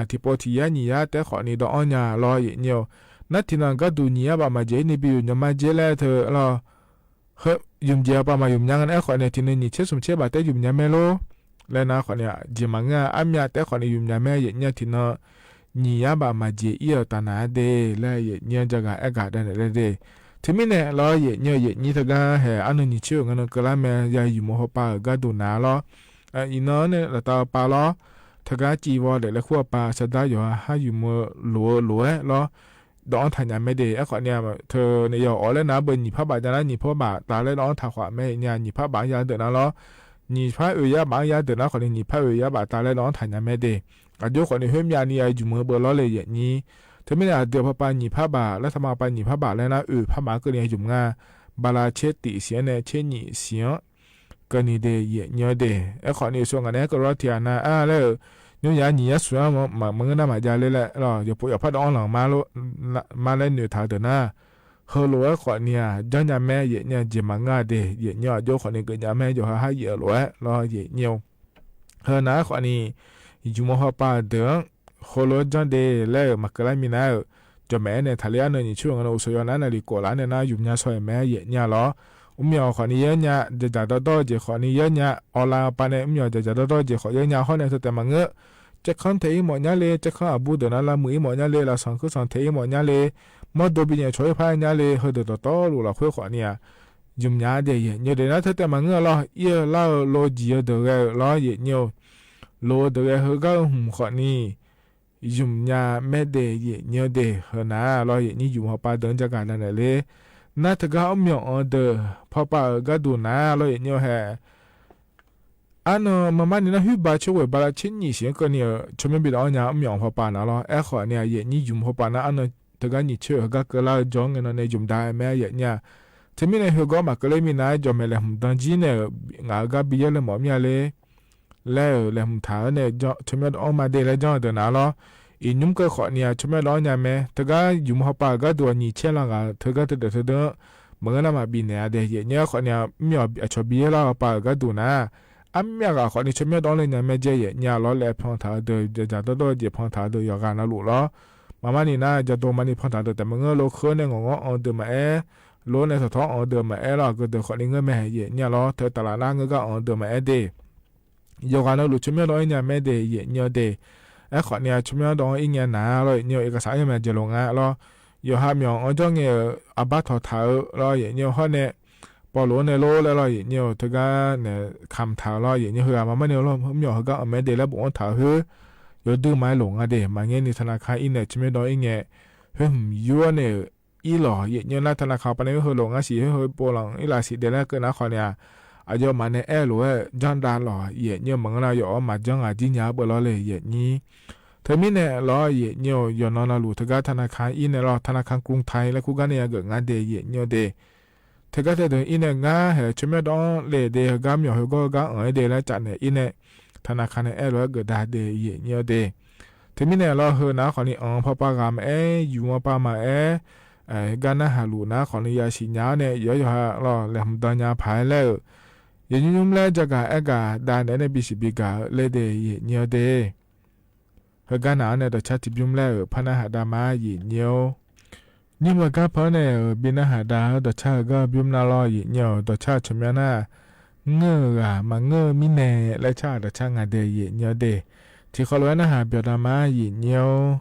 Tiqpov tiq yar nyiq yar taer khawfni dawv-anr nya lawr, aqyuif aqnyir-eu. Nar tiqnan gharduq nyiq yar baf maqjeq-ir ni bi yuf nya ma jer laer teu lawr. Yumq jeq-awr pav maqyumq nya nga nae aerkhawf nae tiqnan nyiq tser smq tser baf taer yumq nya mae lor laer nar khawfni jeq maqngeur-a, armyav taer khawfni yumq nya mae, aqyuif aqnyir-eu. Tiqnan nyiq yar baf maqjeq-ir-euq taf naq-a de laer, aqyuif aqnyir-anr jav ghaq aer gaq davnaeq laer de. Teumirnae lawr, aqyuif aqnyir-eu, aqyuif aqnyir teugar haeq arnan nyiq tser-euq ngae nan keuvlar mae, ya yumq-eu hawpav-euq gharduq naq-a lawr. Iqnan-anr nae laftav-eu pav lawr, teugar civ vawleq laer kur-eu pav sardar yawqha har yumq-eu loq-eu loq-aer lawr, dawv-anr taq nya mae de. Aerkhawf ni-a, teu nae yawq-awr laer nar beu nyiq par baf jav nar nyiq par baf taf laer dawv-anr taq khawf mae nya, nyiq par baf-anr ya deuq nar lawr. Nyiq par oeq yar baf-anr ya deuq nar khawf ni nyiq par oeq yar baf taf laer dawv-anr taq nya mae de. Aqjox khawf ni khoermyav ni ya yumq-eu beu lawr le, aqyuif aqnyir. Teumirnae aqdui-euq papa nyiq par baf, รัฐบาล pav nyiq par baf laer nar oeq par baf-anr keuvni ya yumq nga. Bala tser tif siq-anr nae tser nyiq siq-anr keuvni de, aqyuif aqnyir-eu de. Aerkhawf ni yawshaw ngaq nae aer keuv lawr tiq ghaq na ar laer-euq, nymr yar nyiq yar smq-anr maqngeur nar maqjav ler laer lawr, yawqpov yawqpar dawv-anr lanq ma laer noeqtaq-eu deuq nar, heulof-aer khawfni-aq janrnya mae. Yaefnyir-aq jeq maqngeur-a de, yaefnyir-aq aqjox khawfni geufnya mae, yawqha har yaef-eu lof-aer lawr yaefnyir-or. Heu nar-aer khawfni, jmq-eu hawpav-euq deuq-anr heulof-aer janr de laer-euq maqkeuv lar minav-euq, jawqmaeq-aer nae taqler arnan nyiq coer-eu nga na uqshoe yaw nar naqli kof laf-anr nae nar ymq nya shaw-aer mae. Yaefnyir-a lawr, mr myawq khawfni yaernyav, dzaqdzaq dawrdawr-eu jeq khawfni yaernyav, awqlav pav nae mr myawq dzaqdzaq dawrdawr-eu jeq khawf yaernyav hawr nae teu taef maqngeur. Caerkanr taeq-ir mawf nyar le, caerkanr aqbur deuq nar lavmuiq-ir mawf nyar le, lafsanq kuirsanq taeq-ir mawf nyar le, mawrdo bi nyaef cawq-ir par nyar le, heudeuq dawqtawvluf lafkhoer khawfni-aq, ymq nya de yaefnyir-eu de nar teu taef maqngeur-a lawr. Ir-eu lar-eu lo jeq-eu deuq ghae-eu lawr yaefnyir-or. Loq-eu deuq ghae heugar-eu hmq khawfni ymq nya mae de yaefnyir-eu de. Heu nar-a lawr yaefnyir jmq hawpav deuq-anr jagaq navnaeq ler. Nar teugar mr myawq anq-eu deuq pawpav-euq gharduq nar-a lawr yaefnyir-eu hae. Arnan maqmar ni nar hoer ba coer ghoeq bala tser nyiq siq-anr keuvni-euq tsawrmyanr bi dawv-anr nya mr myawq hawpav nar lawr. Aerkhawfni-aq yaefnyir jmq hawpav nar arnan teugar nyiq coer-euq heugar keuvlar-eu jawr-anr ngae nan nae jmq da-aer mae yaefnyir-a. Teumirnae heugar maqkeuv ler minav-aer jawqmaeq laeqhmq dan jir nae-euq ngaq-euq gar bi yaer le mawf mir-a ler laer-euq laeqhmq taq-eu nae tsawrmyanr dawv-anr ma de laer janr-eu deuq nar lawr. Iqnymr keuv khawfni-aq tsawrmyanr dawv-anr nya mae. Teugar jmq hawpav-euq gharduq-aq nyiq caer la ngaq-euq teugar teudeuq teudeuq-anr maqngeur nar maqbif naeq-a de yaefnyir-aer khawfni-aq mr myawq aqcawq bi yaer lar-eu hawpav-euq gharduq nar, armyav ghaq khawfni tsawrmyanr dawv-anr le nya mae jae yaefnyir-a lawr. Laev pan taq-eu deuq dzaqdzaq dawrdawr-eu jeq pan taq-eu deuq yawqghaq navluf lawr. Maqmar ni nar jadov maqni pan taq-eu deuq taef maqngeur lo kheur nae ngawqnganr anq-eu deuq maqaer, lof-aer nae tawqtawq anq-eu deuq maqaer lawr. Aqgeu deuq khawfni ngeur mae yaefnyir-a lawr. Teu taf laf nar ngeur gar anq-eu deuq maqaer de. Yawqghaq navluf tsawrmyanr dawv-anr nya mae de yaefnyir-eu de. Aerkhawfni-aq tsawrmyanr dawv-anr ir ngae nar lawr yaefnyir-eu iqkasaq-anr yawmaeq jaeq lof nga lawr. Yawqha myawq anq-anr jawr ngae-euq aqbar tawq taq-eu lawr yaefnyir-eu hawr nae, pawvlof-anr nae lor laer lawr yaefnyir-eu teugar naeq kamq taq-eu lawr yaefnyir-eu heughaq maqmar ni lawr mr myawq heugar anq mae de laer bof-anr taq-eu khoer yawdui maqaer lof nga de. Maqngeur ni taqnaqka ir nae tsawrmyanr dawv-anr ir ngae khoer hmq yur-awr nae-euq ir lawq yaefnyir-eu nar taqnaqka pav nae khoer heulof ngar siq khoer heu pov lanq ir laf siq de laer keuv nar khawfni-aq, aqyawfmaf nae aer-eu lof-aer janr dav lawq yaefnyir-eu maqngeur nar yawf-awr maqjanr ngaq jir nya-aer beuf lawr le yaefnyir. Teumirnae lawr yaefnyir-eu yawqnan navluf teugar taqnaqka ir nae lawr taqnaqka กรุงไทย laer kur gar nae yageuf nga de yaefnyir-eu de. Teugar teudeuq ir nae ngar haeq tsawrmyanr dawv-anr le de heugar myawq heugar gar anq-aer de laer caf naeq ir nae taqnaqka nae aer-eu lof-aer geuf dav de yaefnyir-eu de. Teumirnae lawr heu nar khawfni anq-eu pawpav ghaq maqaer, yuf-eu pav maqaer, gar narhaq luf nar khawfni yasiq nya-awr nae yawqha yawqha lawr laeqhmq dan nya paq-aer laer-euq yaefnyir nymr laer jagaq aer gaq dav naeq-aer nae bisiq bigaq-eu le de yaefnyir-eu de. Heugar naq-anr nae dawqcar tiqbymr laer-euq par narhaq dav ma yaefnyir-or. Nymr-eu gar par-anr nae-euq bi narhaq dav-eu dawqcar heugar bymr nar lawr yaefnyir-euq dawqcar-eu tsawrmyanr nar, ngeur-eu ghaq maqngeur-eu mirnae laer car-euq dawqcar nga de yaefnyir-eu de. Tiqkhawf lof-aer narhaq byawq dav ma yaefnyir-or.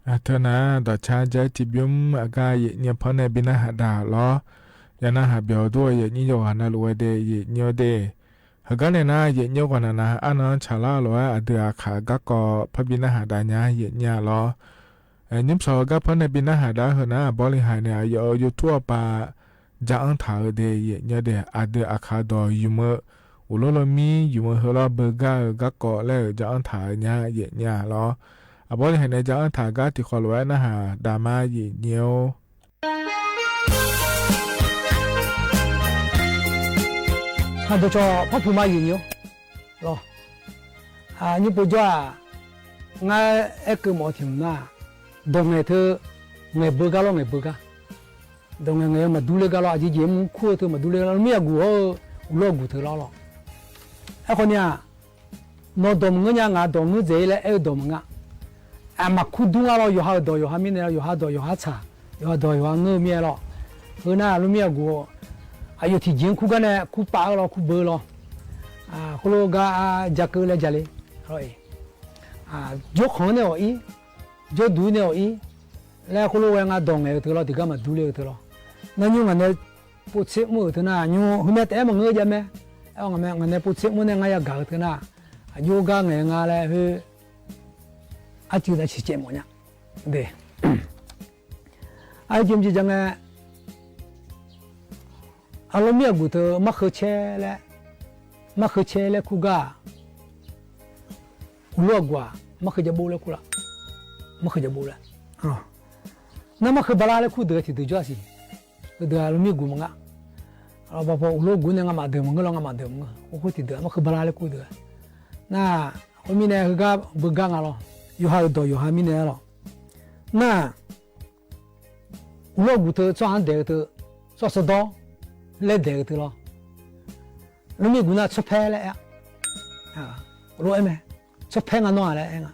Teunar dawqcar jav-ir tiqbymr aqgar yaefnyir panr nae bi narhaq daq lawr. Yaqnar haq byawq dur-eu yaefnyir yawqghaq navluf ghae de yaefnyir-awr de. Heugar nae nar yaefnyir-eu ghawq naq nav arnan-anr tsaqlar lof-aer aqdui aqkaq garkawv par bi narhaq dav nya yaefnyir-a lawr. Nymrshawq-eu gar panr nae bi narhaq dav-ar heu nar aqbawr li haiq nae aqyawf-euq yawtur-awr pav ja-anr taq-eu de yaefnyir-awr de. Aqdui aqkaq dawq ymq-eu uqlor lawrmir ymq-eu heulof-aer beugar-eu garkawv laer-euq ja-anr taq-eu nya yaefnyir-a lawr. Aqbawr li haiq nae ja-anr taq gar tiqkhawf lof-aer narhaq dav ma yaefnyir-or. Haqdawqcawq parpuq ma yaefnyir-or. Lawr, nymr pov jawr-aq, ngar aerkeuv mawf-eu tiq hmq nar, dawq ngaeq teu ngaeq beu gar lawr ngaeq beu gar. Dawq ngaeq ngaeq-eu maqdur ler gar lawr, aqjeq jeq mr kur-eu teu maqdur ler gar lawr, mir yaguf hawr-eu uqlor guq teu lawr lawr. Aerkhawf ni-aq, nawq dawq maqngeur nya, ngaq dawq ngeur dzaeq-ir laer aer-eu dawq maqngeur-a. Aqmaqkur dur ngar lawr, yawqha-euq dawq yawqha mirnae lawr, yawqha dawq yawqha tsaq, yawqha dawq yawqha ngeur-eu mirnae lawr. Heu nar lormir yaguf-awq, aqyawf tiqjeq-anr kur gar nae kur pav-eu lawr, kur beu lawr. Khoerlof gar ja keuv laer ja le. Jawrkhanq-anr nae awq-ir, jawrduq-ir nae awq-ir laer khoerlof ghae nga dawq ngaeq-eu teu lawr, tiqgar maqdur ler-eu teu lawr. Nar nymr ngaq nae povtser mr-euq teu nar, nymr heumya taef-aer maqngeur jav mae. Aer-awr ngaq nae povtser mr nae ngar yagaq-eu teu nar, aqjox gar ngaeq nga laer khoer arcuiv dav ciqcaev mawf nya. De, arcuiv mqjeq ja ngae, aqlawr mir aqguq teu markheu caer laer, markheu caer laer kur gar-aq, uqlor aqguq-aq markheu ja bov laer kur laf. Markheu ja bov laer, nar markheu bala laer kur deuq-a tiqdeuq jawr-a siq. Heudeuq-aq lormir guq maqnga. Paw uqlor guq nae ngamaf deuq maqngeur lawr, ngamaf deuq maqngeur. Khoer tiqdeuq-aq markheu bala laer kur deuq-a. Nar, khoermirnae heugar beugar nga lawr. Yawqha-euq dawq yawqha mirnae-a lawr. Nar, uqlor guq teu tsawrhaq-anr daeq-eu teu, tsawrhaq sawdawr laer daeq-eu teu lawr. Lormir guq nar tsawrpaer laer aer-a. Lof-aer mae, tsawrpaer nga nawr-a laer aer nga.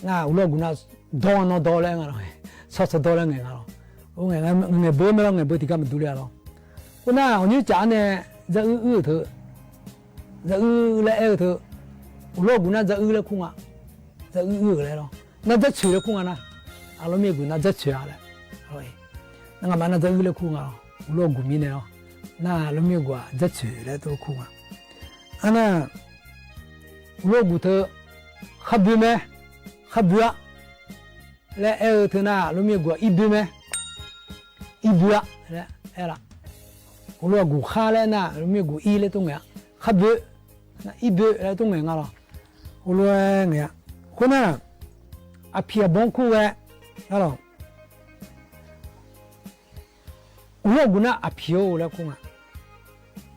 Nar uqlor guq nar dawr nga nawr dawr laer aer nga lawr. Tsawrhaq sawdawr laer ngaeq nga lawr. Ngaeq beu mae lawr, ngaeq beu tiqgar maqdur ler-a lawr. Khoernar ghawqnymr caf-anr nae dzaruir uir-euq teu, dzaruir laer aer-eu teu, uqlor guq nar dzaruir laer kur nga. Dzaruir uir-euq laer lawr. Nar dzarcoeq laer kur nga nar, aqlawr mir guq nar dzarcoeq-a laer. Nar ngaqma nar dzaruir laer kur nga lawr, uqlor guq mirnae lawr. Nar lormir guq-aq dzarcoeq laer tov kur nga. Arnar, uqlor guq teu kharboe mae, kharboe-a laer aer-eu teu nar lormir guq-aq irboe mae, irboe-a laer aer laf. Uqlor guq khar laer nar lormir guq ir laer tov ngaeq-a. Kharboe, irboe laer tov ngaeq nga lawr. Khoerlof-aer ngaeq-a. Khoernar, aqpiq aqbawr-anr kur ghae, a lawq. Uqlor guq nar aqpiq-or laer kur nga.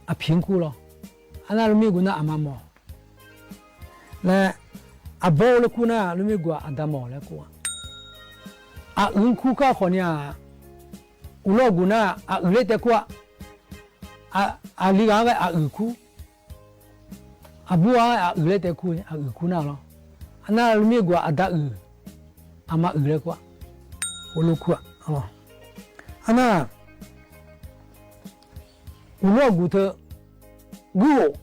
Aqpiq-anr kur lawr. Arnar lormir guq nar aqma mawq laer, aqbawr-or laer kur nar lormir guq-aq aqda mawq laer kur nga. Aqyuif-anr kur kar khawf ni-aq, uqlor guq nar aqyuif laer taef kur-a. Aqli ghaq-anr ghae aqyuif kur. Aqbur ghaq-anr ghae aqyuif laer taef kur, aqyuif kur nar lawr. Arnar lormir guq-aq aqda uiq, aqma uiq laer kur-a. Khoerlof kur-a. Arnar, uqlor guq teu guirghof,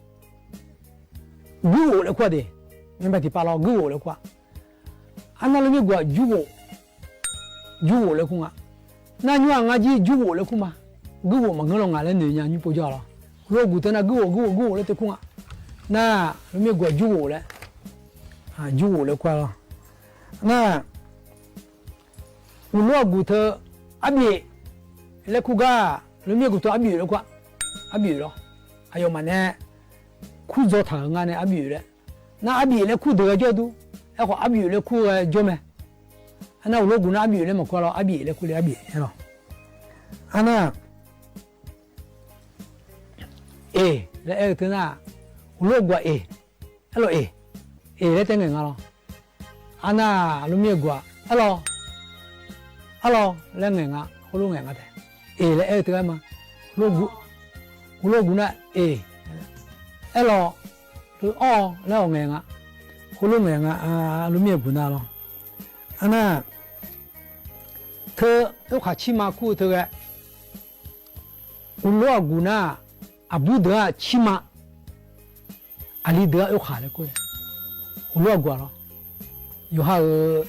guirghof laer kur-a de. Nymrbae tiqpav lawr guirghof laer kur-a. Arnar lormir guq-aq jurghof, jurghof laer kur nga. Nar nymr-aq ngar jir jurghof laer kur ma. Guirghof maqngeur lawr ngaq laer noeq nya nymr pov jawr-a lawr. Uqlor guq teu nar guirghof guirghof guirghof laer tov kur nga. Nar lormir guq-aq jurghof laer, jurghof laer kur-a lawr. Nar uqlor guq teu arbyoeq laer kur gar, lormir guq teu arbyoeq laer kur-a. Arbyoeq lawr. Aqyawfmaf nae kur dzaw taq-euq nga nae arbyoeq laer. Nar arbyoeq laer kur deuq ghae jawr dur. Aerkhawf arbyoeq laer kur ghae jawr mae. Arnar uqlor guq nar arbyoeq laer maqkur-a lawr, arbyoeq laer kur le arbyoeq aer lawr. Arnar eq laer aer-eu teu nar, uqlor guq-aq eq, aerlawq eq, eq laer taef ngaeq nga lawr. Arnar lormir-eu guq-aq aerlawq, aerlawq laer ngaeq nga, khoerlof ngaeq nga taef. Eq laer aer-eu teu aer ma. Uqlor guq nar eq, aerlawq, awr laer awq ngaeq nga, khoerlof ngaeq nga, lormir-eu guq nar lawr. Arnar teu, oerkhaq cirma kur-eu teu ghae, uqlor aqguq nar, aqbur deuq-aq cirma, aqli deuq-aq oerkhaq laer kur-a. Uqlor aqguq-aq lawr, yawqha-euq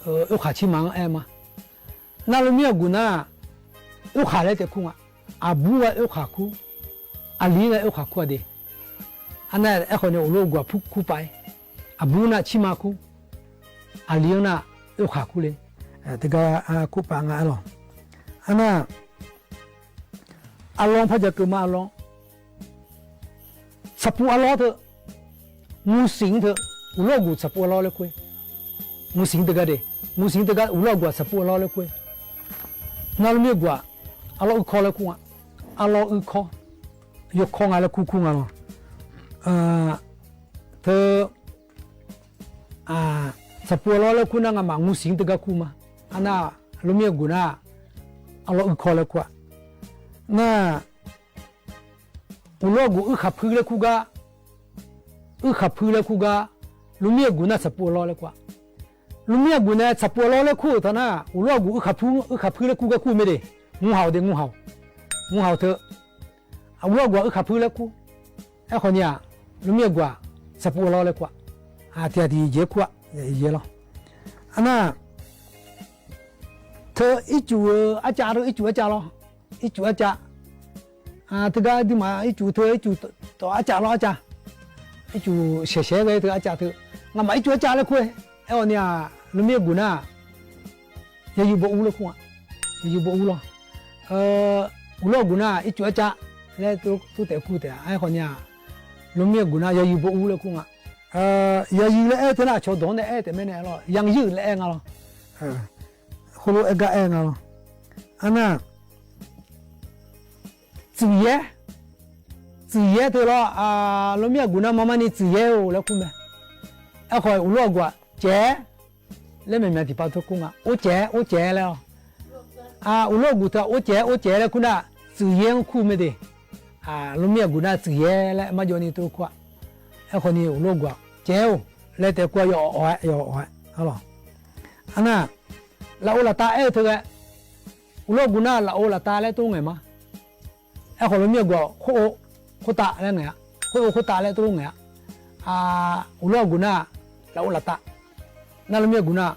oerkhaq cirma-anr aer ma. Nar loqmir aqguq nar, oerkhaq laer taef kur nga. Aqbur ghae oerkhaq kur, aqli ghae oerkhaq kur-a de. Arnar aerkhawf ni uqlof guaq pur kur paf-ir. Aqbur nar cirma kur, aqli-anr nar oerkhaq kur le. Teugar kur paf nga aer lawq. Arnar arlawr par ja keuv ma arlawr. Tsaqpuq arlawr teu, muqsiq-anr teu, uqlof guq tsaqpuq arlawr laer kur-ir. Muqsiq teugar de, muqsiq teugar uqlof guq-aq tsaqpuq arlawr laer kur-ir. Nar loqmir guq-aq, arlawr uirkawr laer kur nga, arlawr uirkawr, yawkawr nga laer kur kur nga lawq. Teu, tsaqpuq arlawr laer kur nar ngamaf muqsiq teugar kur ma. Arnar loqmir guq nar, arlawr uirkawr laer kur-a. Nar uqlof guq uirkhaq puir laer kur gar, uirkhaq puir laer kur gar, loqmir aqguq nar tsaqpuq arlawr laer kur-a. Loqmir aqguq nae tsaqpuq arlawr laer kur-euq taq nar, uqlof guq uirkhaq puir, uirkhaq puir laer kur gar kur-eu mae de. Ngurhaq-awq de, ngurhaq-awq. Ngurhaq-awq teu, uqlof guq-aq uirkhaq puir laer kur. Aerkhawf ni-aq, loqmir aqguq-aq, tsaqpuq arlawr laer kur-a. Tiq ghaq tiqjeq kur-a, lawr. Arnar, teu ircuf-eu arcav teu ircuf arcav lawr. Ircuf arcav. Teugar duimaf ircuf teu ircuf tawf arcav lawr arcav. Ircuf shaeqshaeq ghae teu arcav teu. Ngamaf ircuf arcav laer kur-eu. Aerkhawf ni-aq, loqmir aqguq nar, yawzeu baw ur laer kur nga. Yawzeu baw ur lawr. Uqlof guq nar ircuf arcav laer tov taef kur taef-a. Aerkhawf ni-aq, loqmir aqguq nar yawzeu baw ur laer kur nga. Yawzeu laer aer teu nar aqcawq dawq-anr nae aer taef mae nae lawr, yanzir laer aer nga lawr. Khoerlof aer gar aer nga lawr. Arnar, tsuif yaer, tsuif yaer teu lawr, loqmir aqguq nar marmar ni tsuif yaer-or laer kur mae. Aerkhawf uqlof aqguq-aq caev-aer laer maeqmya tiqpav tov kur nga. Or caev-aer, or caev-aer laer-awr, uqlof guq teu-aq or caev-aer, or caev-aer laer kur nar, tsuif yaer-anr kur mae de. Loqmir aqguq nar tsuif yaer laer marjawv ni tov kur-a. Aerkhawf ni uqlof guq-aq caev-or laer taef kur-a, yawawq-aer, yawawq-aer, arlawq. Arnar, lafov laftav aer-eu teu ghae, uqlof guq nar lafov laftav laer tov ngaeq ma. Aerkhawf loqmir aqguq-aq khoer-or khoertav laer ngaeq-a. Khoer-or khoertav laer tov ngaeq-a. Uqlof guq nar lafov laftav, nar loqmir aqguq nar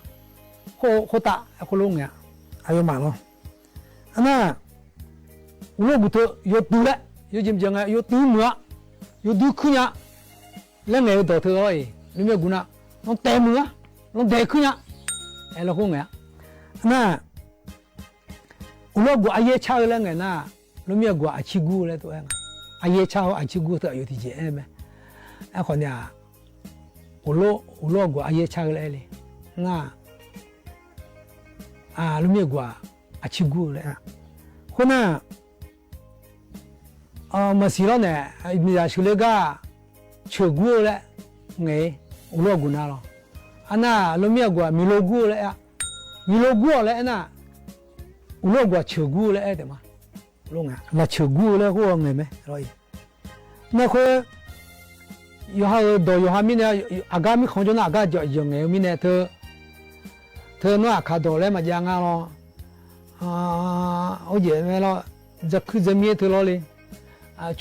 khoer-or khoertav aer khoerlof ngaeq-a. Aqyawfmaf lawr. Arnar, uqlof guq teu yawduq laer, yawjeq maqjeq ngae yawduq muiq-a, yawduq kuir nya laer ngaeq-eu dawq teu lawr-iq, loqmir aqguq nar, landaeq muiq-a, landaeq kuir nya, aer lawr khoer ngaeq-a. Arnar, uqlof guq aryaer car-eu laer ngaeq nar, loqmir aqguq-aq aqcir gur-eu laer tov aer nga. Aryaer car-eu aqcir gur teu aqyawf tiqjeq aer mae. Aerkhawf ni-aq, uqlof guq aryaer car-eu laer aer le. Nar, loqmir aqguq-aq aqcir gur-eu laer-a. Khoernar, maqsiq lawr nae, miqzaq sheuqle gar ceuq gur-eu laer ngaeq-ir, uqlof guq nar lawr. Arnar loqmir aqguq-aq miqlo gur-eu laer aer-a. Miqlo gur-awq laer aernar, uqlof guq-aq ceuq gur-eu laer aer taef ma. Lafceuq gur-eu laer khoer-eu ngaeq mae. Nar khoer, yawqha-euq dawq yawqha mirnae, aqgar mirkhanq jawr nar aqgar jawq jawq ngaeq-eu mirnae teu, teu nar aqkaq dawq laer maqjav nga lawr. Or jeq mae lawr, zakuir zamir-aer teu lawr le.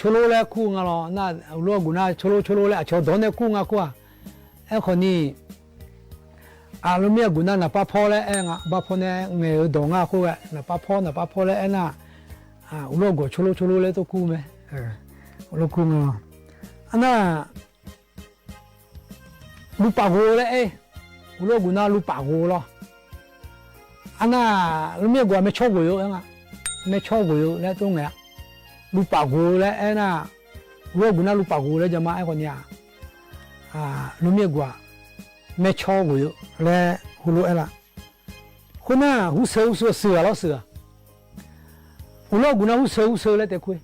Corlor laer kur nga lawr nar, uqlof guq nar corlor corlor laer aqcawq dawq-anr nae kur nga khoer-aq. Aerkhawf ni, loqmir aqguq nar naqpar pawr laer aer nga, bar pawr nae ngaeq-eu dawq nga khoer ghae, naqpar pawr naqpar pawr laer aernar, uqlof guq-aq corlor corlor laer tov kur mae. Arnar, luvpaf ghof-eu laer aer, uqlof guq nar luvpaf ghof-eu lawr. Arnar, loqmir aqguq-aq maercawr ghof-eu aer nga, maercawr ghof-eu laer tov ngaeq-a. Luvpaf ghof-eu laer aernar, uqlof guq nar luvpaf ghof-eu laer jama aerkhawf ni-aq, loqmir aqguq-aq maercawr ghof-eu laer heulof aer la. Khoernar, hurseu hurseu-aq seuq-aq lawr seuq-aq. Uqlof guq nar hurseu hurseu laer taef kur-ir.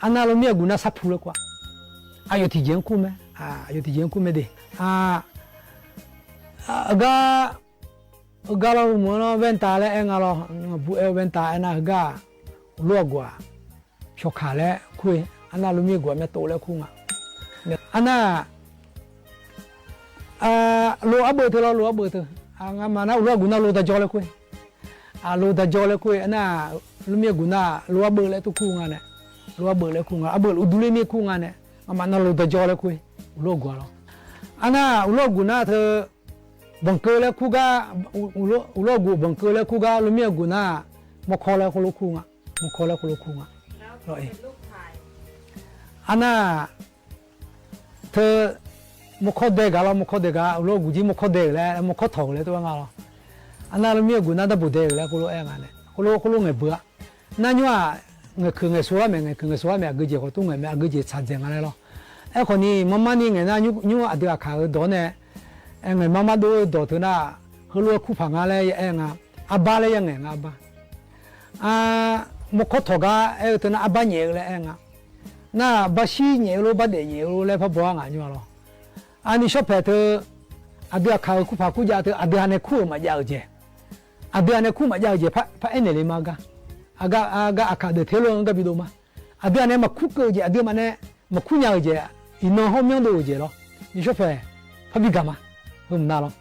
Arnar loqmir aqguq nar sarpu laer kur-a. Aqyawf tiqjeq-anr kur mae, aqyawf tiqjeq-anr kur mae de. Heugar, heugar lawr, heugar lawr, แว่นตา laer aer nga lawr, bu aer-eu แว่นตา aernar heugar-aq, uqlof aqguq-aq pyawqkaq laer kur-ir. Arnar loqmir aqguq-aq myavtov laer kur nga. Arnar, lo arbeuv teu lawr, lo arbeuv teu. Ngamaf nar uqlof aqguq nar lo darjawr laer kur-ir. Lo darjawr laer kur-ir, arnar, loqmir aqguq nar lo arbeuv laer tov kur nga nae, lo arbeuv laer kur nga, arbeuv uqduq ler mir kur nga nae, ngamaf nar lo darjawr laer kur-ir, uqlof guq-a lawr. Arnar, uqlof guq nar teu, Banqkeuv laer kur gar, uqlawr guq banqkeuv laer kur gar, lormir-eu guq nar, mawrkawr laer khoerlof kur nga. Mawrkawr laer khoerlof kur nga. Arnar, teu, mawrkawr dae gaq lawr, mawrkawr dae gaq, uqlawr guq jir mawrkawr dae-euq laer, mawrkawr tawq-euq laer tov-aer nga lawr. Arnar lormir-eu guq nar darboq dae-euq laer khoerlof aer nga nae, khoerlof khoerlof ngaeq beu-a. Nar nymr-aq, ngaeqkeuq ngaeqsov lar mae, ngaeqkeuq ngaeqsov lar mae, aqgeujeq khawf tov ngaeq mae, aqgeujeq tsaq dzaeq nga laer lawr. Aerkhawf ni marmar ni ngaeq nar nymr aqdui aqkaq-euq dawq-awr nae, ngaeq marmar dov-eu dawq teu nar, heulof-aer kur paq nga laer ya aer nga. Arbar laer ya ngaeq nga, arbar. Mawrkawr tawq gar aer-eu teu nar, arbar nyaef-eu laer aer nga. Nar, barshir nyaef-eu lor, bardaef nyaef-eu lor laer par baw-ar ngaq nymr-a lawr. Arni shawr paeq teu, aqdui aqkaq-euq kur paq kur jav teu, aqdui ha nae kur-euq maqjav-euq jeq, aqdui ha nae kur maqjav-euq jeq par aernaeq le ma gar. Aqgar aqkaq deuq terlof-anr gar bidov ma. Aqdui ha nae maqkur keuv-eu jeq, aqdui maf nae maqkur nya-euq jeq, iqnan hawr myanr dov-euq jeq lawr. Ni shawr paeq parbi gaq ma. Heu mq nar lawr.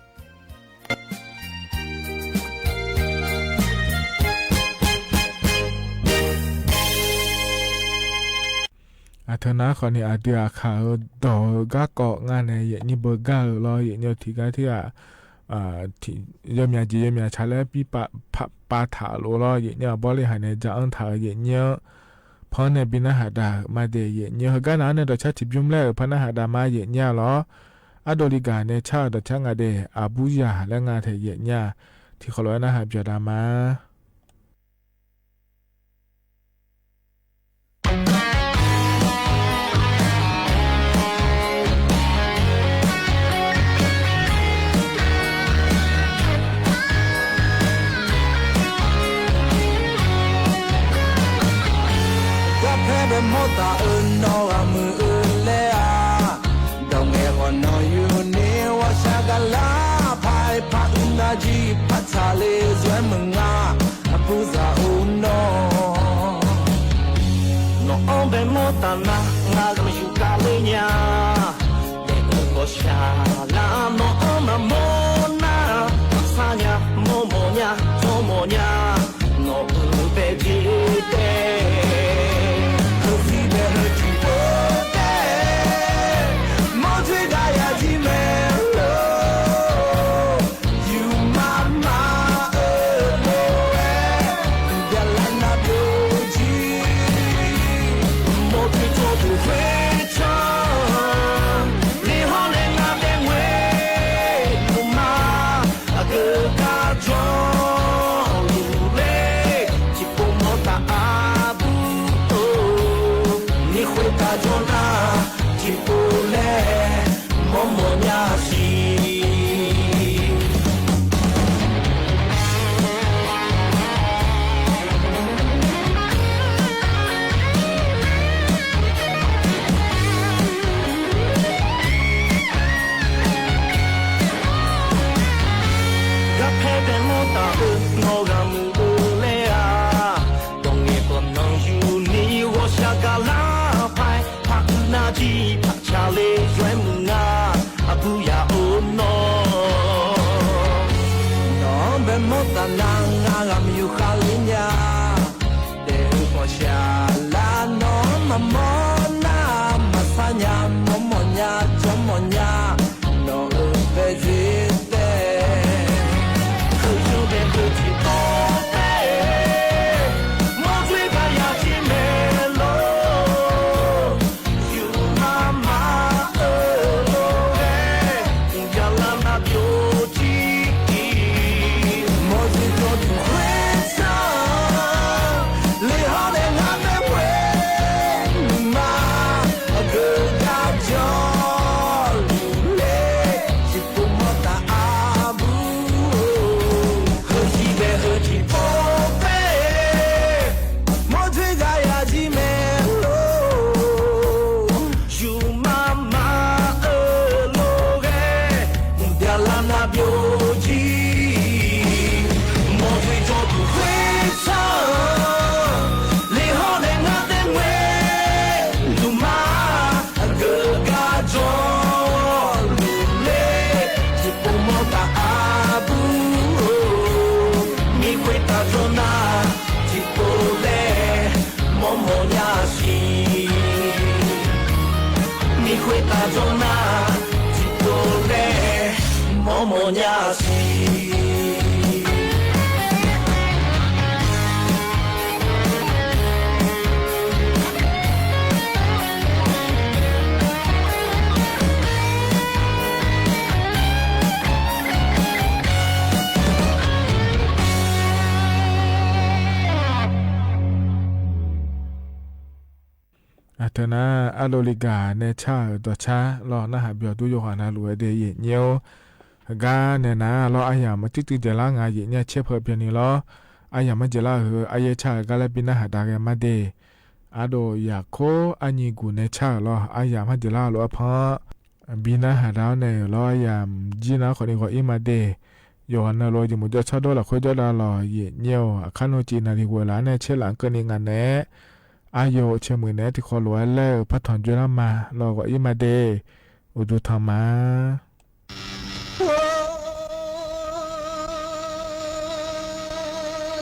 Aqteu nar khawf ni aqdui aqkaq-euq dawq-eu garkawv ngar nae yaefnyir beugar-eu lawr, yaefnyir-eu tiqgar tir-aq, yawmyaq jeq yawmyaq tsaq laer bir pav taq lof lawr, yaefnyir-aq bawrle haq nae dzaq-anr taq-euq yaefnyir-anr, panr nae bi narhaq daq-euq ma dae yaefnyir-eu heugar nav-anr nae dawqcar tiqbymr laer-euq par narhaq daq ma yaefnyir-a lawr. Ardov li gaq nae car-euq dawqcar nga dae aqburyaq laer nga tae yaefnyir-a, tiqkhawf lof-aer narhaq byaqdaq ma. Garpaer bae mawr taf-eu nawr ghaq muiq-eu laer-aq, dawq ngaeq ghawq nawq yuni ghawqshaq gaq lar paq-aer par uiv nar jir par tsaq le zaw-aer meuq nga, aqburzaq-or nawr. Nawq-anr bae mawr taf nar ngar ghaq maqyuf kar ler nya. Daef-eu ghawqshaq lar nawq-anr maqmawr nar, maqsar nya, mawrmawf nya, jawrmawf nya, nawq-euq bae jeq taef. Heusiq bae heu tiqpov taef, mawrdzoer gaq yaq jir mae lor. Yufmaf maf-eu lof-aer, uqbya lar nar byovjir. Mawrdzoer jawrduq khoertsanr, lihawr nae ngar dae ngoer luf ma. Aqgeu gar jawrluf ler, tiqpov mawr taf aqbur-or. Ni khoertav jawr nar, tiqpov laer mawrmawf nya siq. Garpaer bae mawr taf-eu nawr ghaq muiq-eu laer-aq, dawq ngaeq ghawq nawq yuni ghawqshaq gaq lar paq-aer par uiv nar jir par tsaq le zaw-aer meuq nga, aqburyaq-or nawr. Nawq-anr bae mawr taf nar ngar ghaq maqyuf kar ler nya. Daef-eu ghawqshaq lar nawq-anr maqmawr nar, maqsar nya, mawrmawf nya, jawrmawf nya, nawq-euq bae jeq taef. Heusiq bae heu tiqpov taef, mawrdzoer gaq yaq jir mae lor. Yufmaf maf-eu lof-aer, uqbya lar nar byovjir. Mawrdzoer jawrduq khoertsanr, lihawr nae ngar dae ngoer luf ma. Aqgeu gar jawrluf ler, tiqpov mawr taf aqbur-or. Heusiq bae heu tiqpov taef, mawrdzoer gaq yaq jir mae lor. Yufmaf maf-eu lof-aer, uqbya lar nar byovjir. Mawrdzoer jawrduq khoertsanr, lihawr nae ngar dae ngoer luf ma. Aqgeu gar jawrluf ler, tiqpov mawr taf aqbur-or. Mir khoertav jawr nar, tiqpov laer mawrmawf nya siq. Mir khoertav jawr nar, tiqpov laer mawr mawrnya siq. Aqteu nar, ardov li gaq nae car-euq dawqcar lawr narhaq byawq dur yawqghaq navluf-aer de yaeq nyaer-or. Heugar nae nar lawr, aryamq maqtuir tuir daeqlar nga yaeq nyaer caer peuq byanni lawr. Aryamq marjaeq lar-euq heu aryaer car-euq gar laer bi narhaq dav ghae mar de. Ardov yaqkor arnyi guq nae car-euq lawr, aryamq marjaeq lar lof-aer pan-anr bi narhaq dav-awr nae-euq lawr, aryamq jir nar khawfni ghawq-ir ma de. Yawqghaq navluf-eu jeq maqjawr tsawrdawr lafkhoer jawr dav lawq yaeq nyaer-or. Aqkar nawr civ naqliq ghoeq laf-anr nae caer laf-anr keuvni ngaq naeq-aer, aryaw caer muiq naeq-aer tiqkhawv lof-aer laer-euq par tanq jawr lar ma lawr ghawq-ir ma de. Uqduq tanq ma.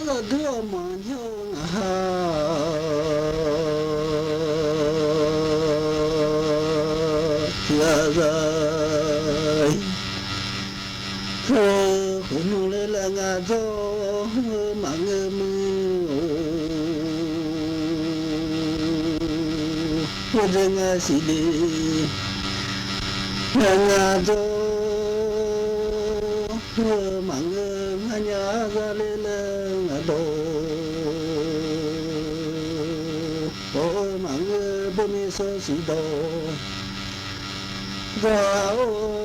Yawdur-awq maqnyar-eu ngaq ha, tiqghaq za-i. Heu khoeqnmr ler laer ngar jawr-eu maqngeur muir-or. Yawdzae ngar siqle, ngar ngar jawr-eu maqngeur, ngar nya za ler laer ngar dawq-or. Maqngeur bawrni sawr siqdawq gar-or.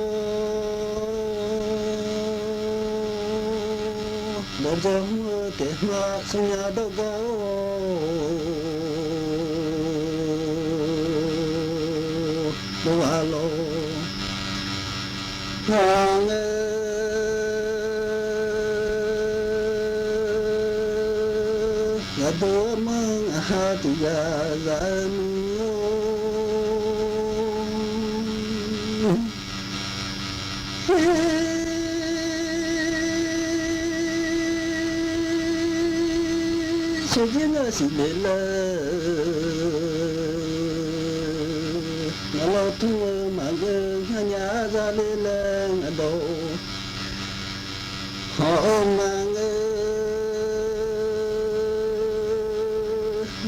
Dawqdzawr hmr-eu taef hmr smrnya dawrgar-or. Dawrgar lawr. Ngaq-aer, yaqdov-aer manr ngaq ha tiq ghaq zaq-eu muiq-or. Shaqjir ngar siqle laer, ngaq lawr tmr-eu maqngeur, ngar nya za ler laer ngar dawq-or. Hawr-eu maqngeur,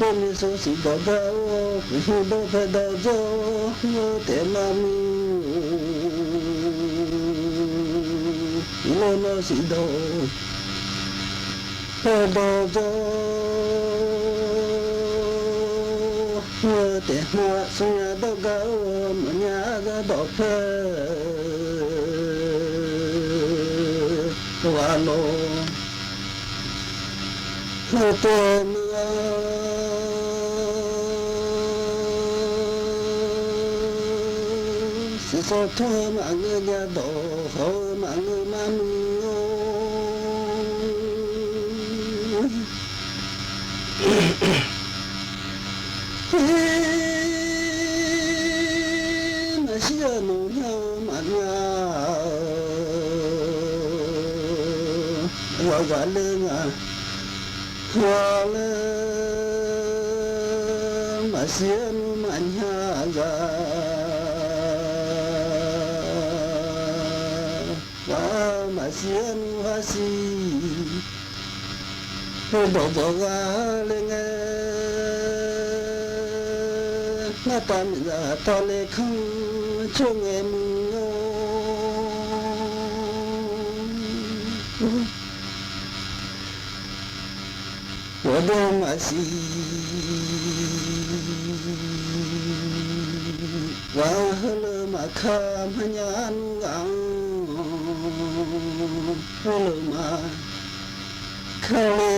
bawrni sawr siqdawq gar-or. Kuqhmq dawr pae dawqdzawr hmr-eu taef nar muiq-or. Iqlof nawr siqdawq pae dawqdzawr hmr-eu taef nar smrnya dawrgar-or. Maqnya gar dawq pae ghaq lawr. Heu taef nar siqsawr tmr-eu maqngeur nya dawq, hawr-eu maqngeur mar muiq-or. Maqshir-eu nmr nya-eu maqnya-a, yawqghaq ler nga. Hawr laer maqshir-eu nmr maqnya za, ghaq maqshir-eu nmr hasiq. Heudawq dawq ghaq laer ngae, nartav miqzaq tawv le kanr coer ngae muiq-or. Ghawqdov maqsiq, ghaq-anr heulof maqkar, maqnya nmr ghaq-anr heulof maqkar le.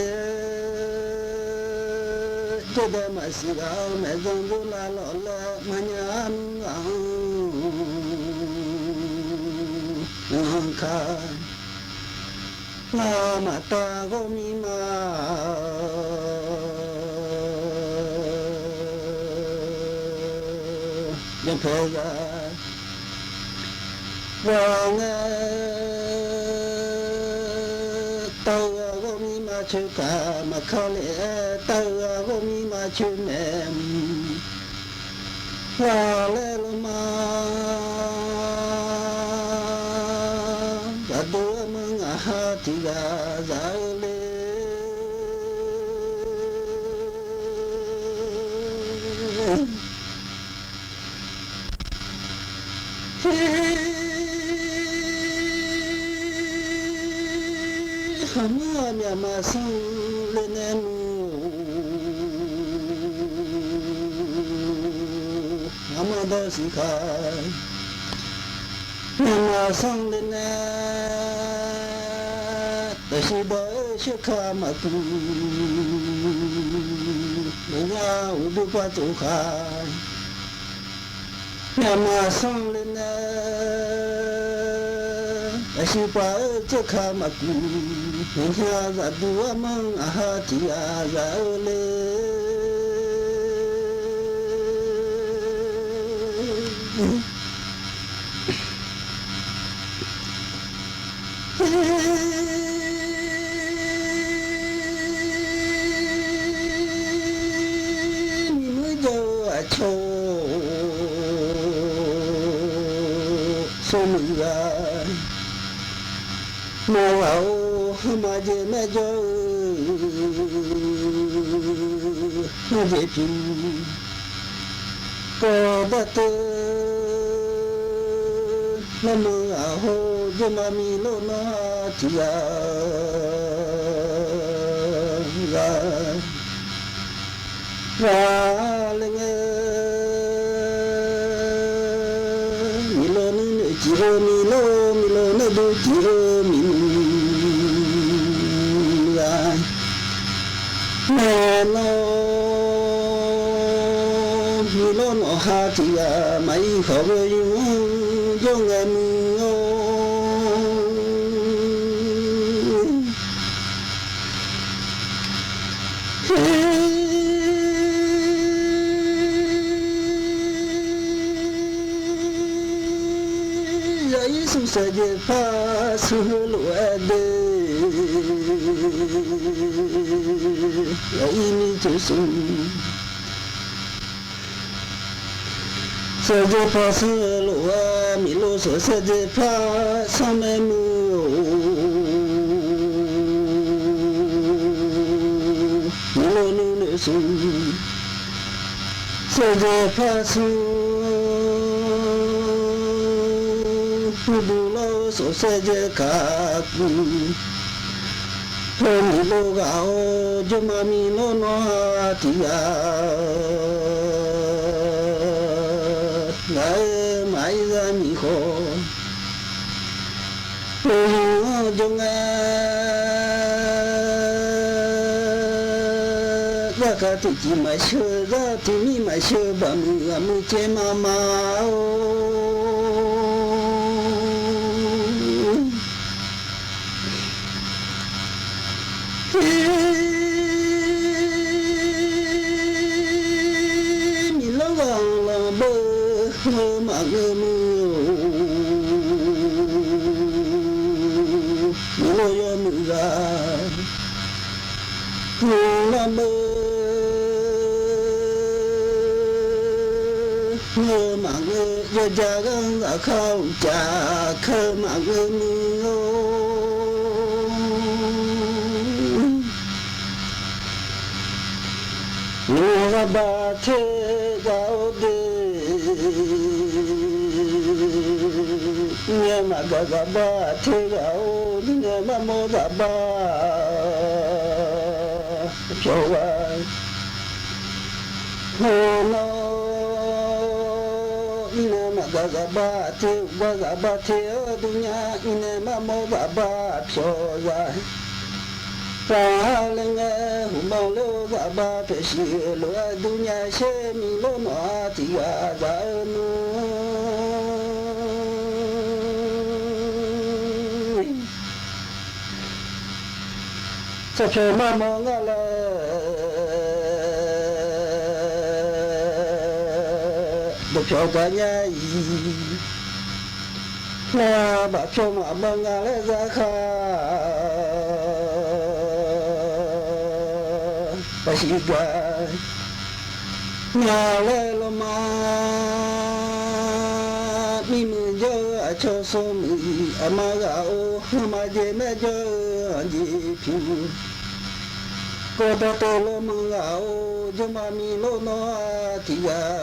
Jawrdae maqsiq ghaq-eu maeqzan dzoerlav lawq laer, maqnya nmr ghaq-anr ngar kar. Lar maqtav ghawr mir ma, janrpae za. Ghaq ngae, tav-eu ghawr mir ma coer kaq maqkar le-aer, tav-eu ghawr mir ma coer mae. Ghaq laer lor ma, Khaqmuir-aq myaqmaf sanr le nae muiq-or, ngaqma dawq siqkhaq myaqmaf sanr le nae, daqsir baw-eu shirka maqkuv, maqya uqduq par tsov khaq. Myaqmaf sanr le nae, daqsir pav-eu tsawrkaq maqkuv, maqya zaqduq armanr aqha tiq ghaq zaq-eu le. Miqmuir jawr-eu aqcawq-or, smrmuiq ghaq, maqghaq-or, heumajeq maerjawr-eu, heujeq pyeuf, kawv darteu, larmanr ghaq hawr jawrma miqlor nawr-a tiq ghaq ghaq ghaq le ngae, miqlor nuinoeq tiq-eu miqlor, miqlor nuiduq tiq-eu miqmuiq ghaq, nae nawr miqlor nawq ha tiq ghaq maqir khawf ghoe yur-anr jawr ngae muiq-or. Zaqir smq saevdzeuf par smq heulof-aer de, zaqir mir teu smq saevdzeuf par smq heulof-aer, miqlor smq saevdzeuf par smq maermuiq-or, miqlor nuinoeq smq saevdzeuf par smq, nuiduq lawr-eu smq saevdzeuf kaq kuv, heumeuq lor ghaq-or, jawrma miqlor nawr-a tiq ghaq ghaq-aer maqir zar miq khawf, heuyur-anr jawr ngae, zaqkhav tiqtiq maqsheu, zar tiqmir maqsheu, baqmuiq ghaqmuiq caev mama-or. Miqlor ghaq lanq beu heu maqngeur muiq-or, miqlor yawmuiq ghaq lanq beu heu maqngeur, yawjaq ghanr zafkhav uqcaf keu maqngeur muiq-or. Ghawqghaq baq ter ghaq-or de, ngae maqgaq zaqbar ter ghaq-or, ngae marmawr zaqbar pyawq ghaq. Heunar, irnae maqgaq zaqbar ter, uqbar zaqbar ter-eu durnya, irnae marmawr zaqbar pyawq ghaq. Ghaq-a laer ngae, hmq manq ler-eu zaqbar pyaeqsiq lof-aer durnya sher miqlor nawq-a tiq ghaq zaq-eu nmr. Tsawrpyawq marmawr ngar laer, dawqpyawq gar nya-iq, nar bafpyawq maqbaw nga laer zar khar baqsiq gaq. Nga laer lawrma, mirmuiq jawr-eu aqcawq smrmuiq aqma ghaq-or, heumajeq maerjawr-eu anqjeq pyeuf. Dawqdaq teuv lawrmanr ghaq-or, jawrma miq lor nawr-aq tiq ghaq,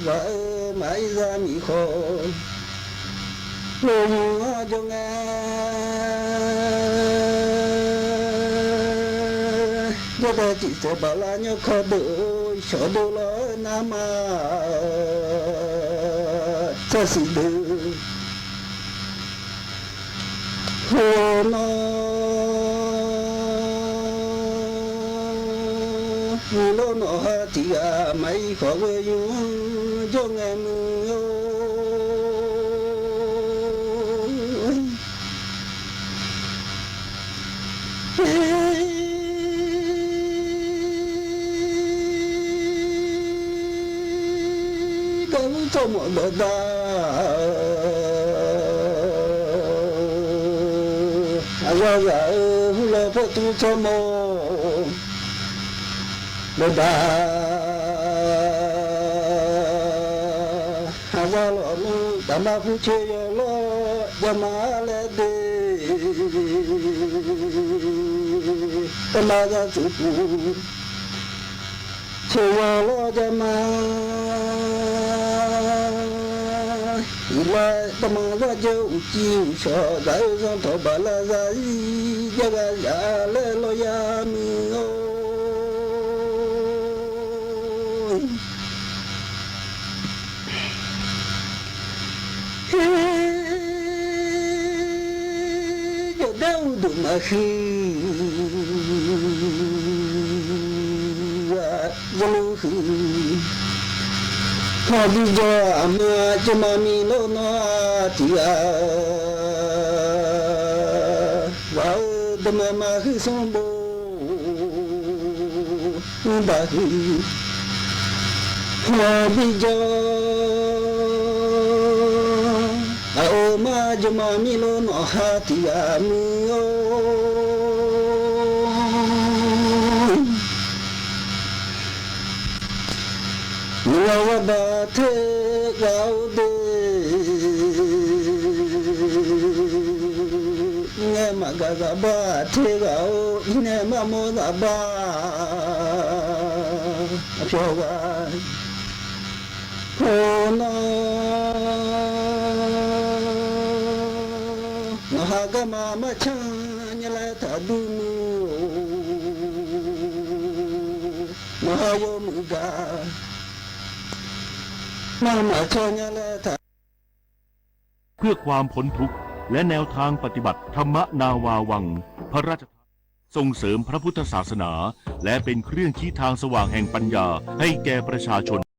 ghaq-eu maqir za miq khawf, ghoe nymr-anr jawr ngae, jawrdae tiq tsaeq baqlar nyawr kawr deuq-or, shawq dov lawr-eu narma, tsawrsiq deuq. Hawr nawr, miq lor nawq ha tiq ghaq maqir khawf, ghoe nymr-anr jawr ngae muiq-or. Gaqlur tsawrmawf dawqdaq, aqzaq zaq-eu hurlaw pawrtur tsawrmawf dawqdaq, aqzaq lawqlmr daqma purcoer yawlawr jama laer de, tawrma za tsuif puf coer yawlawr jama, iqlaer dawqma zar jawr uqcif uqshawq zaq-eu zanr tawq baqlar zarzir jar ghaq zaq laer lawr ya muiq-or. Her, jawqdaer uqduq maqhuiq, zaluf huiq, hawbi jawr aqma jawrma miq lor nawr-aq tiq ghaq, ghaq-eu dawqmaeq maqhuiq smr bo, mrbaq huiq, hawbi jawr, aqoe mar jawrma miq lor nawq ha tiq ghaq muiq-or. Ngar ghaq baq ter ghaq-or de, ngae maqgaq zaq baq ter ghaq-or, irnae marmawr zaq baq, aqpyawq ghaq. Hawr nawr, nawq ha garma marcan nya laer taqdur muiq-or. Nawq ha yawmuiq gaq, mar maqcan nya laer taq เพื่อความพ้นทุกข์ และแนวทางปฏิบัติธรรมนาวาวัง พระราชทาน ส่งเสริมพระพุทธศาสนา และเป็นเครื่องชี้ทางสว่างแห่งปัญญาให้แก่ประชาชน